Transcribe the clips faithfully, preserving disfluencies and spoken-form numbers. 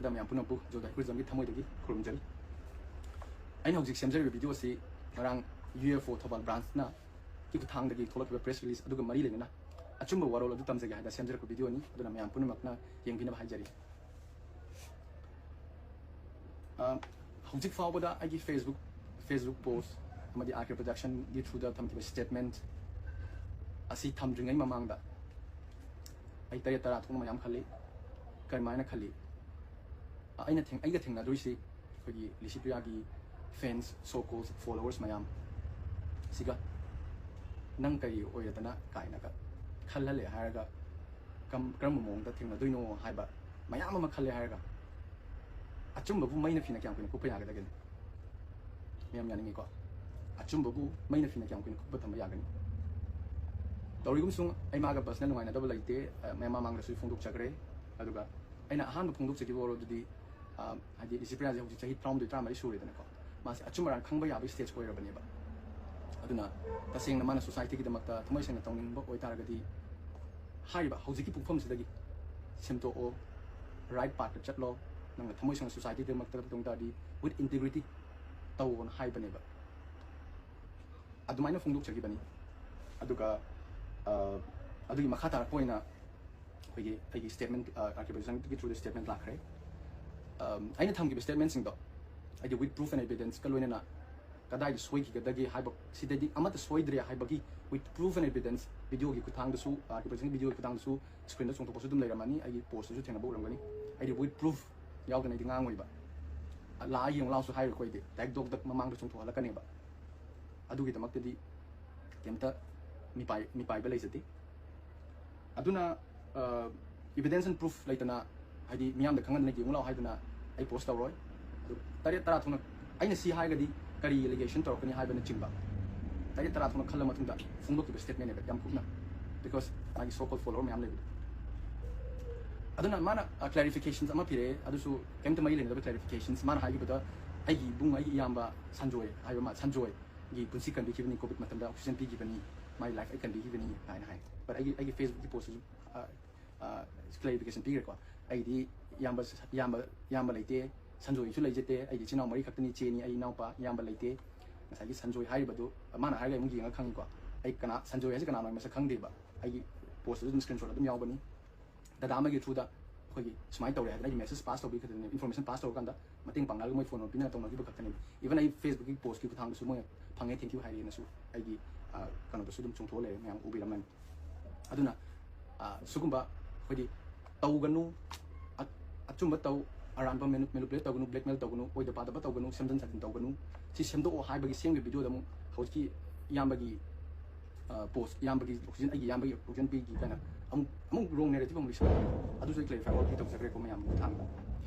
ꯗ ꯃꯌꯥꯝ ꯄꯨꯝꯅꯃꯛꯄꯨ ꯖꯣꯗꯥꯏ ꯈꯨꯔꯖꯝꯒꯤ ꯊꯃꯣꯏꯗꯒꯤ ꯈꯨꯔꯨꯝꯖꯔꯤ꯫ ꯑꯩꯅ ꯍꯧꯖꯤꯛ ꯁꯦꯝꯖꯔꯤꯕ ꯚꯤꯗꯤꯑꯣ ꯑꯁꯤ ꯉꯔꯥꯡ ꯌꯨ ꯑꯦꯐ ꯑꯣ ꯊꯧꯕꯥꯜ ꯕ꯭ꯔꯥꯟꯁꯅ ꯀꯤ ꯈꯨꯠꯊꯥꯡꯗꯒꯤ ꯊꯣꯛꯂꯛꯈꯤꯕ ꯄ꯭ꯔꯦꯁ ꯔꯤꯂꯤꯁ ꯑꯗꯨꯒ ꯃꯔꯤ ꯂꯩꯅꯅ ꯑꯆꯨꯝꯕ ꯋꯥꯔꯣꯜ ꯑꯗꯨ ꯇꯝꯖꯒꯦ ꯍꯥꯏꯅ ꯁꯦꯝꯖꯔꯛꯄ ꯚꯤꯗꯤꯑꯣꯅꯤ꯫ ꯑꯗꯨꯅ ꯃꯌꯥꯝ ꯄꯨꯝꯅꯃꯛꯅ ꯌꯦꯡꯕꯤꯅꯕ ꯍꯥꯏꯖꯔꯤ꯫ ꯑ, ꯍꯧꯖꯤꯛ ꯐꯥꯎꯕꯗ ꯑꯩꯒꯤ ꯐꯦꯁꯕꯨꯛ ꯐꯦꯁꯕꯨꯛ ꯄꯣꯁ ꯑꯃꯗꯤ ꯑꯥꯔ ꯀꯦ ꯄ꯭ꯔꯣꯗꯛꯁꯟꯒꯤ ꯊ꯭ꯔꯨꯗ ꯊꯝꯈꯤꯕ ꯁ꯭ꯇꯦꯠꯃꯦꯟꯠ ꯑꯁꯤ ꯊꯝꯗ꯭ꯔꯤꯉꯩ ꯃꯃꯥꯡꯗ ꯑꯩ ꯇꯔꯦꯠ ꯇꯔꯥ ꯊꯣꯛꯅ ꯃꯌꯥꯝ ꯈꯜꯂꯤ꯫ ꯀꯔꯝꯍꯥꯏꯅ ꯈꯜꯂꯤ? ꯑꯩꯅ ꯊꯦꯡ-, ꯑꯩꯒ ꯊꯦꯡꯅꯗꯣꯏꯁꯤ ꯑꯩꯈꯣꯏꯒꯤ ꯂꯤꯁꯤꯄ꯭ꯔꯤꯌꯥꯒꯤ ꯐꯦꯟꯁ, ꯁꯣ ꯀꯣꯜ ꯐꯣꯂꯣꯋꯔꯁ ꯃꯌꯥꯝ ꯁꯤꯒ, "ꯅꯪ ꯀꯔꯤ ꯑꯣꯏꯔꯗꯅ?" ꯀꯥꯏꯅꯒ ꯈꯜꯍꯜꯂꯦ ꯍꯥꯏꯔꯒ ꯀꯝ-, ꯀꯔꯝꯕ ꯃꯑꯣꯡꯗ ꯊꯦꯡꯅꯗꯣꯏꯅꯣ ꯍꯥꯏꯕ ꯃꯌꯥꯝ ꯑꯃ ꯈꯜꯂꯦ ꯍꯥꯏꯔꯒ, ꯑꯆꯨꯝꯕꯕꯨ ꯃꯩꯅ ꯐꯤꯅ ꯀꯌꯥꯝ ꯀꯨꯏꯅ ꯀꯨꯞꯄ ꯌꯥꯒꯗꯒꯦꯅꯦ? ꯃꯌꯥꯝ ꯌꯥꯅꯤꯡꯉꯤꯀꯣ? ꯑꯆꯨꯝꯕꯕꯨ ꯃꯩꯅ ꯐꯤꯅ ꯀꯌꯥꯝ ꯀꯨꯏꯅ ꯀꯨꯞꯄ ꯊꯝꯕ ꯌꯥꯒꯅꯤ? ꯇꯧꯔꯤꯒꯨꯝꯁꯨꯡ ꯑꯩ ꯃꯥꯒ ꯄꯔꯁꯅꯦꯜ ꯅꯨꯡꯉꯥꯏꯅꯗꯕ ꯂꯩꯇꯦ꯫ ꯑ, ꯃꯌꯥꯝ ꯃꯃꯥꯡꯗꯁꯨ ꯐꯣꯡꯗꯣꯛꯆꯈ꯭ꯔꯦ꯫ ꯑꯗꯨꯒ ꯑꯩꯅ ꯑꯍꯥꯟꯕ ꯐꯣꯡꯗꯣꯛꯆꯈꯤꯕ ꯋꯥꯔꯣꯜꯗꯨꯗꯤ, ꯑ, ꯍꯥꯏꯗꯤ ꯂꯤꯁꯤꯄ꯭ꯔꯤꯌꯥꯁꯦ ꯍꯧꯖꯤꯛ ꯆꯍꯤ ꯇꯔꯥꯍꯨꯝꯗꯣꯏ, ꯇꯔꯥꯃꯔꯤ ꯁꯨꯔꯦꯗꯅꯀꯣ꯫ ꯃꯥꯁꯦ ꯑꯆꯨꯝ ꯑꯔꯥꯟ ꯈꯪꯕ ꯌꯥꯕꯒꯤ ꯁ꯭ꯇꯦꯖ ꯑꯣꯏꯔꯕꯅꯦꯕ꯫ ꯑꯗꯨꯅ ꯇꯁꯦꯡꯅ ꯃꯥꯅ ꯁꯣꯁꯥꯏꯇꯤꯒꯤꯗꯃꯛꯇ ꯊꯃꯣꯏ ꯁꯦꯡꯅ ꯇꯧꯅꯤꯡꯕ ꯑꯣꯏꯇꯥꯔꯒꯗꯤ ꯍꯥꯏꯔꯤꯕ ꯍꯧꯖꯤꯛꯀꯤ ꯄꯨꯡꯐꯝꯁꯤꯗꯒꯤ ꯁꯦꯝꯗꯣꯛꯑꯣ, ꯔꯥꯏꯠ ꯄꯥꯠꯇ ꯆꯠꯂꯣ, ꯅꯪꯅ ꯊꯃꯣꯏ ꯁꯦꯡꯅ ꯁꯣꯁꯥꯏꯇꯤꯒꯤꯗꯃꯛꯇ ꯇꯧ ꯇꯥꯔꯗꯤ with integrity ꯇꯧꯑꯣꯅ ꯍꯥꯏꯕꯅꯦꯕ꯫ ꯑꯗꯨꯃꯥꯏꯅ ꯐꯣꯡꯗꯣꯛꯆꯈꯤꯕꯅꯤ꯫ ꯑꯗꯨꯒ, ꯑ, ꯑꯗꯨꯒꯤ ꯃꯈꯥ ꯇꯥꯔꯛꯄ ꯑꯣꯏꯅ ꯑꯩꯈꯣꯏꯒꯤ, ꯑꯩꯒꯤ ꯁ꯭ꯇꯦꯠꯃꯦꯟꯠ, ꯑ, ꯑꯥꯔ ꯀꯦ ꯄ꯭ꯔꯣꯗꯛꯁꯟꯒꯤ ꯊ꯭ꯔꯨꯗ ꯁ꯭ꯇꯦꯠꯃꯦꯟꯠ ꯂꯥꯛꯈ꯭ꯔꯦ꯫ ꯑꯝ, ꯑꯩꯅ ꯊꯝꯈꯤꯕ ꯁ꯭ꯇꯦꯠꯃꯦꯟꯠꯁꯤꯡꯗꯣ ꯑꯩꯗꯤ with proof and evidence ꯀ ꯂꯣꯏꯅꯅ ꯀꯗꯥꯏꯗ ꯁꯣꯏꯈꯤꯒꯗꯒꯦ ꯍꯥꯏꯕ, ꯁꯤꯗꯗꯤ ꯑꯃꯠꯇ ꯁꯣꯏꯗ꯭ꯔꯦ ꯍꯥꯏꯕꯒꯤ with proof and evidence, ꯚꯤꯗꯤꯑꯣꯒꯤ ꯈꯨꯠꯊꯥꯡꯗꯁꯨ, ꯑꯥꯔ ꯀꯦ ꯄ꯭ꯔꯣꯗꯛꯁꯟꯒꯤ ꯚꯤꯗꯤꯑꯣꯒꯤ ꯈꯨꯠꯊꯥꯡꯗꯁꯨ ꯁ꯭ꯀ꯭ꯔꯤꯟꯗ ꯆꯣꯡꯊꯣꯛꯄꯁꯨ ꯑꯗꯨꯝ ꯂꯩꯔꯝꯃꯅꯤ, ꯑꯩꯒꯤ ꯄꯣꯁꯇꯁꯨ ꯊꯦꯡꯅꯕ ꯎꯔꯝꯒꯅꯤ꯫ ꯑꯩꯗꯤ with proof ꯌꯥꯎꯗꯅ ꯑꯩꯗꯤ ꯉꯥꯡꯉꯣꯏꯕ꯫ "ꯂꯥꯛꯑ ꯌꯦꯡꯉꯨ ꯂꯥꯎꯁꯨ" ꯍꯥꯏꯔꯣꯏꯀꯣ ꯑꯩꯗꯤ, ꯗꯥꯏꯔꯦꯛ ꯗꯣꯛ ꯗꯛ ꯃꯃꯥꯡꯗ ꯆꯣꯡꯊꯣꯛꯍꯜꯂꯛꯀꯅꯦꯕ꯫ ꯑꯗꯨꯒꯤꯗꯃꯛꯇꯗꯤ ꯀꯩꯝꯇ ꯃꯤꯄꯥꯏ-, ꯃꯤꯄꯥꯏꯕ ꯂꯩꯖꯗꯦ꯫ ꯑꯗꯨꯅ, ꯑ, evidence and proof ꯂꯩꯇꯅ, ꯍꯥꯏꯗꯤ ꯃꯤꯌꯥꯝꯗ ꯈꯪꯍꯟꯗꯅ ꯌꯦꯡꯉꯨ ꯂꯥꯎ ꯍꯥꯏꯗꯅ ꯑꯩ ꯄꯣꯁ ꯇꯧꯔꯣꯏ꯫ ꯑꯗꯨ ꯇꯔꯦꯠ ꯇꯔꯥ ꯊꯣꯛꯅ ꯑꯩꯅ ꯁꯤ ꯍꯥꯏꯔꯒꯗꯤ ꯀꯔꯤ allegation ꯇꯧꯔꯛꯀꯅꯤ ꯍꯥꯏꯕꯅꯆꯤꯡꯕ ꯇꯔꯦꯠ ꯇꯔꯥ ꯊꯣꯛꯅ ꯈꯜꯂ ꯃꯇꯨꯡꯗ ꯐꯣꯡꯗꯣꯛꯈꯤꯕ ꯁ꯭ꯇꯦꯠꯃꯦꯟꯅꯦꯕ ꯌꯥꯝ ꯀꯨꯞꯅ, because ꯃꯥꯒꯤ so called follower ꯃꯌꯥꯝ ꯂꯩꯕꯗꯣ꯫ ꯑꯗꯨꯅ ꯃꯥꯅ, ꯑ, clarifications ꯑꯃ ꯄꯤꯔꯛꯑꯦ, ꯑꯗꯨꯁꯨ ꯀꯩꯝꯇ ꯃꯔꯤ ꯂꯩꯅꯗꯕ clarifications꯫ ꯃꯥꯅ ꯍꯥꯏꯈꯤꯕꯗ ꯑꯩꯒꯤ ꯏꯕꯨꯡ, ꯑꯩꯒꯤ ꯏꯌꯥꯝꯕ ꯁꯟꯖꯣꯏ ꯍꯥꯏꯕ ꯑꯃ, ꯁꯟꯖꯣꯏꯒꯤ ꯄꯨꯟꯁꯤ ꯀꯟꯕꯤꯈꯤꯕꯅꯤ, ꯀꯣꯚꯤꯗ ꯃꯇꯝꯗ oxygen ꯄꯤꯈꯤꯕꯅꯤ, ꯃꯥꯒꯤ life ꯑꯩ ꯀꯟꯕꯤꯈꯤꯕꯅꯤ ꯍꯥꯏꯅ ꯍꯥꯏ꯫ But ꯑꯩꯒꯤ, ꯑꯩꯒꯤ ꯐꯦꯁꯕꯨꯛꯀꯤ ꯄꯣꯁꯇꯁꯨ, ꯑ, ꯑ, clarification ꯄꯤꯈ꯭ꯔꯦꯀꯣ꯫ ꯑꯩꯗꯤ ꯏꯌꯥꯝꯕ ꯏꯌꯥꯝꯕ ꯏꯌꯥꯝꯕ ꯂꯩꯇꯦ, ꯁꯟꯖꯣꯏꯁꯨ ꯂꯩꯖꯗꯦ꯫ ꯑꯩꯗꯤ ꯏꯆꯤꯟ ꯏꯅꯥꯎ ꯃꯔꯤ ꯈꯛꯇꯅꯤ, ꯏꯆꯦꯅꯤ, ꯑꯩ ꯏꯅꯥꯎꯄꯥ, ꯏꯌꯥꯝꯕ ꯂꯩꯇꯦ꯫ ꯉꯁꯥꯏꯒꯤ ꯁꯟꯖꯣꯏ ꯍꯥꯏꯔꯤꯕꯗꯨ ꯃꯥꯅ ꯍꯥꯏꯔꯒ ꯑꯃꯨꯛ ꯌꯦꯡꯉ ꯈꯪꯉꯤꯀꯣ꯫ ꯑꯩ ꯀꯅꯥ, ꯁꯟꯖꯣꯏ ꯍꯥꯏꯁꯦ ꯀꯅꯥꯅꯣ ꯑꯩ ꯃꯁꯛ ꯈꯪꯗꯦꯕ꯫ ꯑꯩꯒꯤ ꯄꯣꯁꯇꯁꯨ ꯑꯗꯨꯝ ꯁ꯭ꯀ꯭ꯔꯤꯟ ꯁꯣꯠ ꯑꯗꯨꯝ ꯌꯥꯎꯕꯅꯤ꯫ ꯗꯗꯥ ꯑꯃꯒꯤ ꯊ꯭ꯔꯨꯗ ꯑꯩꯈꯣꯏꯒꯤ ꯁꯨꯃꯥꯏꯅ ꯇꯧꯔꯦ ꯍꯥꯏꯗꯅ ꯑꯩꯒꯤ ꯃꯦꯁꯦꯖ ꯄꯥꯁ ꯇꯧꯕꯤ ꯈꯛꯇꯅꯦ, ꯏꯟꯐꯣꯔꯃꯦꯁꯟ ꯄꯥꯁ ꯇꯧꯔꯀꯥꯟꯗ ꯃꯇꯦꯡ ꯄꯥꯡꯅꯔꯒ ꯃꯣꯏ ꯐꯣꯟ ꯄꯤꯅ ꯇꯧꯅꯈꯤꯕ ꯈꯛꯇꯅꯦꯕ꯫ ꯏꯚꯟ ꯑꯩ ꯐꯦꯁꯕꯨꯛꯀꯤ ꯄꯣꯁꯀꯤ ꯈꯨꯊꯥꯡꯗꯁꯨ ꯃꯣꯏꯅ "ꯐꯪꯉꯦ, ꯊꯦꯡꯀ꯭ꯌꯨ" ꯍꯥꯏꯔꯛꯑꯦꯅꯁꯨ ꯑꯩꯒꯤ, ꯑ, ꯀꯩꯅꯣꯗꯁꯨ ꯑꯗꯨꯝ ꯆꯣꯡꯊꯣꯛꯑ ꯂꯩꯔꯦ, ꯃꯌꯥꯝ ꯎꯕꯤꯔꯝꯃꯅꯤ꯫ ꯑꯗꯨꯅ, ꯑ, ꯁꯤꯒꯨꯝꯕ ꯑꯩꯈꯣꯏꯗꯤ ꯇꯧꯒꯅꯨ, ꯑ-, ꯑꯆꯨꯝꯕ ꯇꯧ, ꯑꯔꯥꯟꯕ ꯃꯦꯅꯨ-, ꯃꯦꯅꯨꯄꯨꯂꯦꯠ ꯇꯧꯒꯅꯨ, ꯕ꯭ꯂꯦꯛꯃꯦꯜ ꯇꯧꯒꯅꯨ, ꯑꯣꯏꯗ ꯄꯥꯗꯕ ꯇꯧꯒꯅꯨ, ꯁꯦꯝꯖꯤꯟ ꯁꯥꯖꯤꯟ ꯇꯧꯒꯅꯨ, ꯁꯤ ꯁꯦꯝꯗꯣꯛꯑꯣ ꯍꯥꯏꯕꯒꯤ ꯁꯦꯝꯒꯤ ꯚꯤꯗꯤꯑꯣꯗ ꯑꯃꯨꯛ ꯍꯧꯖꯤꯛꯀꯤ ꯏꯌꯥꯝꯕꯒꯤ, ꯑ, ꯄꯣꯁ, ꯏꯌꯥꯝꯕꯒꯤ ꯑꯣꯛꯁꯤꯖꯦꯟ, ꯑꯩꯒꯤ ꯏꯌꯥꯝꯕꯒꯤ ꯑꯣꯛꯁꯤꯖꯦꯟ ꯄꯤꯒꯤ ꯀꯥꯏꯅ ꯑꯃꯨꯛ, ꯑꯃꯨꯛ ꯔꯣꯡ ꯅꯦꯔꯦꯇꯤꯚ ꯑꯃꯨꯛ ꯂꯤꯁꯤꯜꯂꯛꯑꯦ꯫ ꯑꯗꯨꯁꯨ ꯑꯩ ꯀ꯭ꯂꯦꯔꯤꯐꯥꯏ ꯑꯣꯜꯔꯦꯗꯤ ꯇꯧꯖꯈ꯭ꯔꯦꯀꯣ ꯃꯌꯥꯝꯒꯤ ꯈꯨꯊꯥꯡꯗ꯫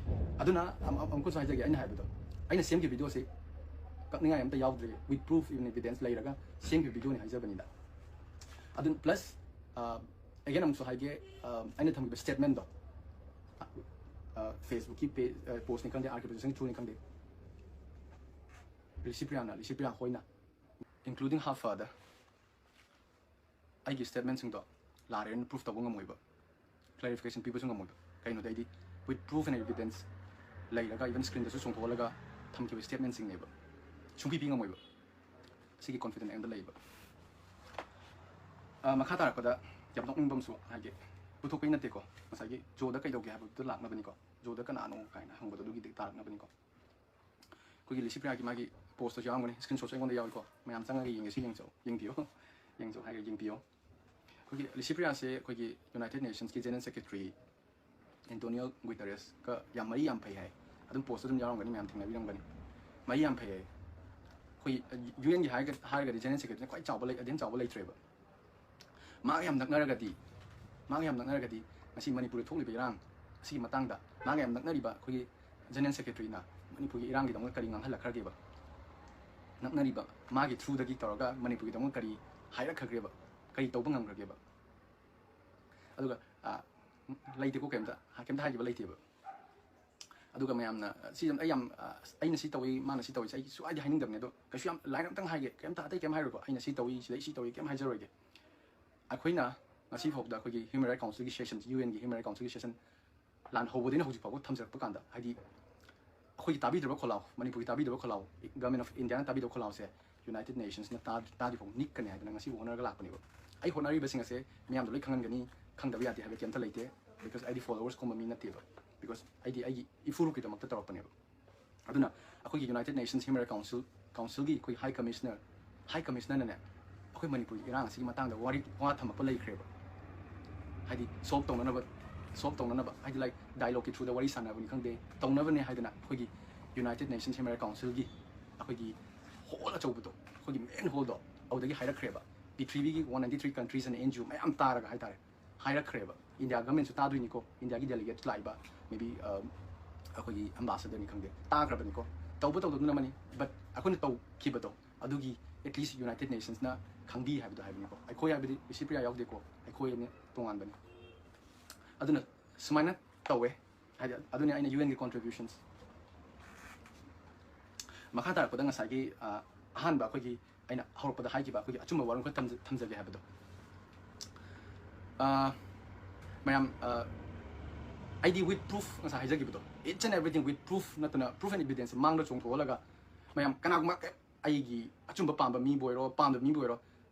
ꯑꯗꯨꯅ ꯑꯃ-, ꯑꯃꯨꯛꯀꯁꯨ ꯍꯥꯏꯖꯒꯦ, ꯑꯩꯅ ꯍꯥꯏꯕꯗꯣ, ꯑꯩꯅ ꯁꯦꯝꯒꯤ ꯚꯤꯗꯤꯑꯣꯁꯦ ꯀꯛꯅꯤꯡꯉꯥꯏ ꯑꯝꯇ ꯌꯥꯎꯗ꯭ꯔꯦ, with proof even evidence ꯂꯩꯔꯒ ꯁꯦꯝꯒꯤ ꯚꯤꯗꯤꯑꯣꯅꯤ ꯍꯥꯏꯖꯕꯅꯤꯗ꯫ ꯑꯗꯨ ꯄ꯭ꯂꯁ, ꯑꯦꯒꯦꯟ ꯑꯃꯨꯛꯁꯨ ꯍꯥꯏꯒꯦ, ꯑ, ꯑꯩꯅ ꯊꯝꯈꯤꯕ ꯁ꯭ꯇꯦꯠꯃꯦꯟꯗꯣ, ꯐꯦꯁꯕꯨꯛꯀꯤ ꯄꯦ-, ꯑ, ꯄꯣꯁꯅꯤ ꯈꯪꯗꯦ, ꯑꯥꯔ ꯀꯦ ꯄ꯭ꯔꯗꯛꯁꯟꯒꯤ ꯊ꯭ꯔꯨꯅꯤ ꯈꯪꯗꯦ, ꯂꯤꯁꯤꯄ꯭ꯔꯤꯌꯥꯅ, ꯂꯤꯁꯤꯄ꯭ꯔꯤꯌꯥ ꯍꯣꯏꯅ, including her father, ꯑꯩꯒꯤ ꯁ꯭ꯇꯦꯠꯃꯦꯟꯁꯤꯡꯗꯣ ꯂꯥꯜꯂꯦꯅ ꯄ꯭ꯔꯨꯐ ꯇꯧꯕ ꯉꯝꯃꯣꯏꯕ, ꯀ꯭ꯂꯦꯔꯤꯐꯤꯀꯦꯁꯟ ꯄꯤꯕꯁꯨ ꯉꯝꯃꯣꯏꯕ꯫ ꯀꯩꯅꯣꯗꯤ ꯑꯩꯗꯤ with proof and evidence ꯂꯩꯔꯒ, ꯏꯚꯟ ꯁ꯭ꯀ꯭ꯔꯤꯟꯗꯁꯨ ꯆꯣꯡꯊꯣꯛꯍꯜꯂꯒ ꯊꯝꯈꯤꯕ ꯁ꯭ꯇꯦꯠꯃꯦꯟꯁꯤꯡꯅꯦꯕ, ꯁꯨꯡꯄꯤ ꯄꯤ ꯉꯝꯃꯣꯏꯕ꯫ ꯁꯤꯒꯤ ꯀꯣꯟꯐꯤꯗꯦꯟ ꯑꯩꯉꯣꯟꯗ ꯂꯩꯕ꯫ ꯑ, ꯃꯈꯥ ꯇꯥꯔꯛꯄꯗ ꯌꯥꯝ ꯅꯣꯛꯅꯤꯡꯕ ꯑꯃꯁꯨ ꯍꯥꯏꯒꯦ꯫ ꯄꯨꯊꯣꯛꯄꯩ ꯅꯠꯇꯦꯀꯣ, ꯉꯁꯥꯏꯒꯤ ꯖꯣꯗ ꯀꯩꯗꯧꯒꯦ ꯍꯥꯏꯕꯗꯨꯗ ꯂꯥꯛꯅꯕꯅꯤꯀꯣ, ꯖꯣꯗ ꯀꯅꯥꯅꯣ ꯀꯥꯏꯅ ꯍꯪꯕꯗꯣ ꯑꯗꯨꯒꯤꯗꯤ ꯇꯥꯔꯛꯅꯕꯅꯤꯀꯣ꯫ ꯑꯩꯈꯣꯏꯒꯤ ꯂꯤꯁꯤꯄ꯭ꯔꯤꯌꯥꯒꯤ ꯃꯥꯒꯤ ꯄꯣꯁꯇꯁꯨ ꯌꯥꯎꯔꯝꯒꯅꯤ, ꯁ꯭ꯀ꯭ꯔꯤꯟ ꯁꯣꯠꯁꯨ ꯑꯩꯉꯣꯟꯗ ꯌꯥꯎꯏꯀꯣ, ꯃꯌꯥꯝ ꯆꯪꯉꯒ ꯌꯦꯡꯒꯦꯁꯨ ꯌꯦꯡꯖꯧ, ꯌꯦꯡꯕꯤꯌꯣ, ꯌꯦꯡꯖꯧ ꯍꯥꯏꯔꯒ ꯌꯦꯡꯕꯤꯌꯣ꯫ ꯑꯩꯈꯣꯏꯒꯤ ꯂꯤꯁꯤꯄ꯭ꯔꯤꯌꯥꯁꯦ ꯑꯩꯈꯣꯏꯒꯤ ꯌꯨꯅꯥꯏꯇꯦꯗ ꯅꯦꯁꯟꯁꯀꯤ ꯖꯦꯅꯔꯦꯜ ꯁꯦꯀ꯭ꯔꯦꯇꯔꯤ ꯑꯦꯟꯇꯣꯅꯤꯌꯣ ꯒꯨꯇꯔꯦꯁꯀ ꯌꯥꯝ ꯃꯔꯤ ꯌꯥꯝ ꯐꯩ ꯍꯥꯏ꯫ ꯑꯗꯨꯝ ꯄꯣꯁꯇ ꯑꯗꯨꯝ ꯌꯥꯎꯔꯝꯒꯅꯤ, ꯃꯌꯥꯝ ꯊꯦꯡꯅꯕꯤꯔꯝꯒꯅꯤ꯫ ꯃꯔꯤ ꯌꯥꯝ ꯐꯩ ꯍꯥꯏ꯫ ꯑꯩꯈꯣꯏ ꯌꯨ ꯑꯦꯟꯒꯤ ꯍꯥꯏꯔꯒ-, ꯍꯥꯏꯔꯒꯗꯤ ꯖꯦꯅꯔꯦꯜ ꯁꯦꯀ꯭ꯔꯦꯇꯔꯤꯅ ꯈ꯭ꯋꯥꯏ ꯆꯥꯎꯕ ꯂꯩ, ꯑꯗꯨ ꯍꯦꯟꯅ ꯆꯥꯎꯕ ꯂꯩꯇ꯭ꯔꯦꯕ꯫ ꯃꯥꯒ ꯌꯥꯝ ꯅꯛꯅꯔꯒꯗꯤ, ꯃꯥꯒ ꯌꯥꯝ ꯅꯛꯅꯔꯒꯗꯤ ꯉꯁꯤ ꯃꯅꯤꯄꯨꯔꯗ ꯊꯣꯛꯂꯤꯕ ꯏꯔꯥꯡ ꯑꯁꯤꯒꯤ ꯃꯇꯥꯡꯗ ꯃꯥꯒ ꯌꯥꯝ ꯅꯛꯅꯔꯤꯕ ꯑꯩꯈꯣꯏꯒꯤ ꯖꯦꯅꯔꯦꯜ ꯁꯦꯀ꯭ꯔꯦꯇꯔꯤꯅ ꯃꯅꯤꯄꯨꯔꯒꯤ ꯏꯔꯥꯡꯒꯤꯗꯃꯛꯇ ꯀꯔꯤ ꯉꯥꯡꯍꯜꯂꯛꯈ꯭ꯔꯒꯦꯕ? ꯅꯛꯅꯔꯤꯕ ꯃꯥꯒꯤ ꯊ꯭ꯔꯨꯗꯒꯤ ꯇꯧꯔꯒ ꯃꯅꯤꯄꯨꯔꯒꯤꯗꯃꯛꯇ ꯀꯔꯤ ꯍꯥꯏꯔꯛꯈ꯭ꯔꯒꯦꯕ? ꯀꯔꯤ ꯇꯧꯕ ꯉꯝꯈ꯭ꯔꯒꯦꯕ? ꯑꯗꯨꯒ, ꯑ, ꯂꯩꯇꯦꯀꯣ, ꯀꯩꯝꯇ, ꯀꯩꯝꯇ ꯍꯥꯏꯈꯤꯕ ꯂꯩꯇꯦꯕ꯫ ꯑꯗꯨꯒ ꯃꯌꯥꯝꯅ, ꯑ, ꯁꯤ ꯌꯥꯝ, ꯑꯩ ꯌꯥꯝ, ꯑ, ꯑꯩꯅ ꯁꯤ ꯇꯧꯏ, ꯃꯥꯅ ꯁꯤ ꯇꯧꯏ, ꯑꯩ ꯁꯨꯡꯍꯥꯏꯗꯤ ꯍꯥꯏꯅꯤꯡꯗꯕꯅꯦ꯫ ꯑꯗꯣ ꯀꯩꯁꯨ ꯌꯥꯝ ꯂꯥꯏꯟ ꯑꯝꯇꯪ ꯍꯥꯏꯒꯦ, ꯀꯩꯝꯇ ꯑꯇꯩ ꯀꯩꯝ ꯍꯥꯏꯔꯣꯏꯀꯣ꯫ ꯑꯩꯅ ꯁꯤ ꯇꯧꯏ, ꯁꯤꯗꯩ ꯁꯤ ꯇꯧꯏ, ꯀꯩꯝ ꯍꯥꯏꯖꯔꯣꯏꯒꯦ꯫ ꯑꯩꯈꯣꯏꯅ ꯉꯁꯤ ꯐꯥꯎꯗ ꯑꯩꯈꯣꯏꯒꯤ ꯍ꯭ꯌꯨꯃꯦꯟ ꯔꯥꯏꯠ ꯀꯥꯎꯟꯁꯤꯜꯒꯤ ꯁꯦꯁꯟ, ꯌꯨ ꯑꯦꯟꯒꯤ ꯍ꯭ꯌꯨꯃꯦꯟ ꯔꯥꯏꯠ ꯀꯥꯎꯟꯁꯤꯜꯒꯤ ꯁꯦꯁꯟ ꯂꯥꯟ ꯍꯧꯕꯗꯩꯅ ꯍꯧꯖꯤꯛ ꯐꯥꯎꯕ ꯊꯝꯖꯔꯛꯄ ꯀꯥꯟꯗ, ꯍꯥꯏꯗꯤ ꯑꯩꯈꯣꯏꯒꯤ ꯇꯥꯕꯤꯗ꯭ꯔꯕ ꯈꯣꯜꯂꯥꯎ, ꯃꯅꯤꯄꯨꯔꯒꯤ ꯇꯥꯕꯤꯗ꯭ꯔꯕ ꯈꯣꯜꯂꯥꯎ, Government of Indiaꯅ ꯇꯥꯕꯤꯗ꯭ꯔꯕ ꯈꯣꯜꯂꯥꯎꯁꯦ United Nationsꯅ ꯇꯥ-, ꯇꯥꯗ꯭ꯔꯤ ꯐꯥꯎ ꯅꯤꯛꯀꯅꯤ ꯍꯥꯏꯗꯅ ꯉꯁꯤꯕꯨ ꯍꯣꯠꯅꯔꯒ ꯂꯥꯛꯄꯅꯦꯕ꯫ ꯑꯩ ꯍꯣꯠꯅꯔꯤꯕꯁꯤꯡ ꯑꯁꯦ ꯃꯤꯌꯥꯝꯗ ꯂꯣꯏ ꯈꯪꯍꯟꯒꯅꯤ, ꯈꯪꯗꯕ ꯌꯥꯗꯦ ꯍꯥꯏꯕ ꯀꯩꯝꯇ ꯂꯩꯇꯦ, because ꯑꯩꯗꯤ followers ꯀꯨꯝꯕ ꯃꯤ ꯅꯠꯇꯦꯕ, because ꯑꯩꯗꯤ ꯑꯩꯒꯤ ꯏꯐꯨꯔꯨꯞꯀꯤꯗꯃꯛꯇ ꯇꯧꯔꯛꯄꯅꯦꯕ꯫ ꯑꯗꯨꯅ ꯑꯩꯈꯣꯏꯒꯤ United Nations Human Rights Council, Councilꯒꯤ ꯑꯩꯈꯣꯏ High Commissioner, High Commissionerꯅꯅꯦ ꯑꯩꯈꯣꯏ ꯃꯅꯤꯄꯨꯔꯒꯤ ꯏꯔꯥꯡ ꯑꯁꯤꯒꯤ ꯃꯇꯥꯡꯗ ꯋꯥꯔꯤ, ꯋꯥ ꯊꯝꯃꯛꯄ ꯂꯩꯈ꯭ꯔꯦꯕ꯫ ꯍꯥꯏꯗꯤ solve ꯇꯧꯅꯅꯕ, solve ꯇꯧꯅꯅꯕ, ꯍꯥꯏꯗꯤ like dialogueꯀꯤ throughꯗ ꯋꯥꯔꯤ ꯁꯥꯟꯅꯕꯅꯤ ꯈꯪꯗꯦ, ꯇꯧꯅꯕꯅꯦ ꯍꯥꯏꯗꯅ ꯑꯩꯈꯣꯏꯒꯤ United Nations Human Rights Councilꯒꯤ ꯑꯩꯈꯣꯏꯒꯤ hall ꯑꯆꯧꯕꯗꯣ, ꯑꯩꯈꯣꯏꯒꯤ main hallꯗꯣ, ꯑꯗꯨꯗꯒꯤ ꯍꯥꯏꯔꯛꯈ꯭ꯔꯦꯕ꯫ ꯄ꯭ꯔꯤꯊꯤꯕꯤꯒꯤ one ninety three countries and NGO ꯃꯌꯥꯝ ꯇꯥꯔꯒ ꯍꯥꯏꯇꯥꯔꯦ, ꯍꯥꯏꯔꯛꯈ꯭ꯔꯦꯕ꯫ India Governmentꯁꯨ ꯇꯥꯗꯣꯏꯅꯤꯀꯣ, Indiaꯒꯤ delegate ꯂꯥꯛꯏꯕ, maybe, ꯑ, ꯑꯩꯈꯣꯏꯒꯤ Ambassadorꯅꯤ ꯈꯪꯗꯦ, ꯇꯥꯈ꯭ꯔꯕꯅꯤꯀꯣ꯫ ꯇꯧꯕ ꯇꯧꯗꯕꯗꯨꯅ ꯑꯃꯅꯤ, but ꯑꯩꯈꯣꯏꯅ ꯇꯧꯈꯤꯕꯗꯣ ꯑꯗꯨꯒꯤ at least United Nationsꯅ ꯈꯪꯕꯤ ꯍꯥꯏꯕꯗꯣ ꯍꯥꯏꯕꯅꯤꯀꯣ꯫ ꯑꯩꯈꯣꯏ ꯍꯥꯏꯕꯗꯤ ꯂꯤꯁꯤꯄ꯭ꯔꯤꯌꯥ ꯌꯥꯎꯗꯦꯀꯣ, ꯑꯩꯈꯣꯏ ꯑꯅꯤ ꯇꯣꯉꯥꯟꯕꯅꯤ꯫ ꯑꯗꯨꯅ ꯁꯨꯃꯥꯏꯅ ꯇꯧꯋꯦ꯫ ꯍꯥꯏꯗꯤ ꯑꯗꯨꯅꯤ ꯑꯩꯅ UNꯒꯤ contributions꯫ ꯃꯈꯥ ꯇꯥꯔꯛꯄꯗ ꯉꯁꯥꯏꯒꯤ, ꯑ, ꯑꯍꯥꯟꯕ ꯑꯩꯈꯣꯏꯒꯤ ꯑꯩꯅ ꯍꯧꯔꯛꯄꯗ ꯍꯥꯏꯈꯤꯕ ꯑꯩꯈꯣꯏꯒꯤ ꯑꯆꯨꯝꯕ ꯋꯥꯔꯣꯜ ꯈꯔ ꯊꯝꯖ-, ꯊꯝꯖꯒꯦ ꯍꯥꯏꯕꯗꯣ꯫ ꯑ, ꯃꯌꯥꯝ, ꯑ, ꯑꯩꯗꯤ with proof, ꯉꯁꯥꯏ ꯍꯥꯏꯖꯈꯤꯕꯗꯣ, each and everything with proof ꯅꯠꯇꯅ, proof and evidence ꯃꯥꯡꯗ ꯆꯣꯡꯊꯣꯛꯍꯜꯂꯒ ꯃꯌꯥꯝ ꯀꯅꯥꯒꯨꯝꯕ ꯑꯩꯒꯤ ꯑꯆꯨꯝꯕ ꯄꯥꯝꯕ ꯃꯤꯕꯨ ꯑꯣꯏꯔꯣ, ꯄꯥꯝꯗꯕ ꯃꯤꯕꯨ ꯑꯣꯏꯔꯣ,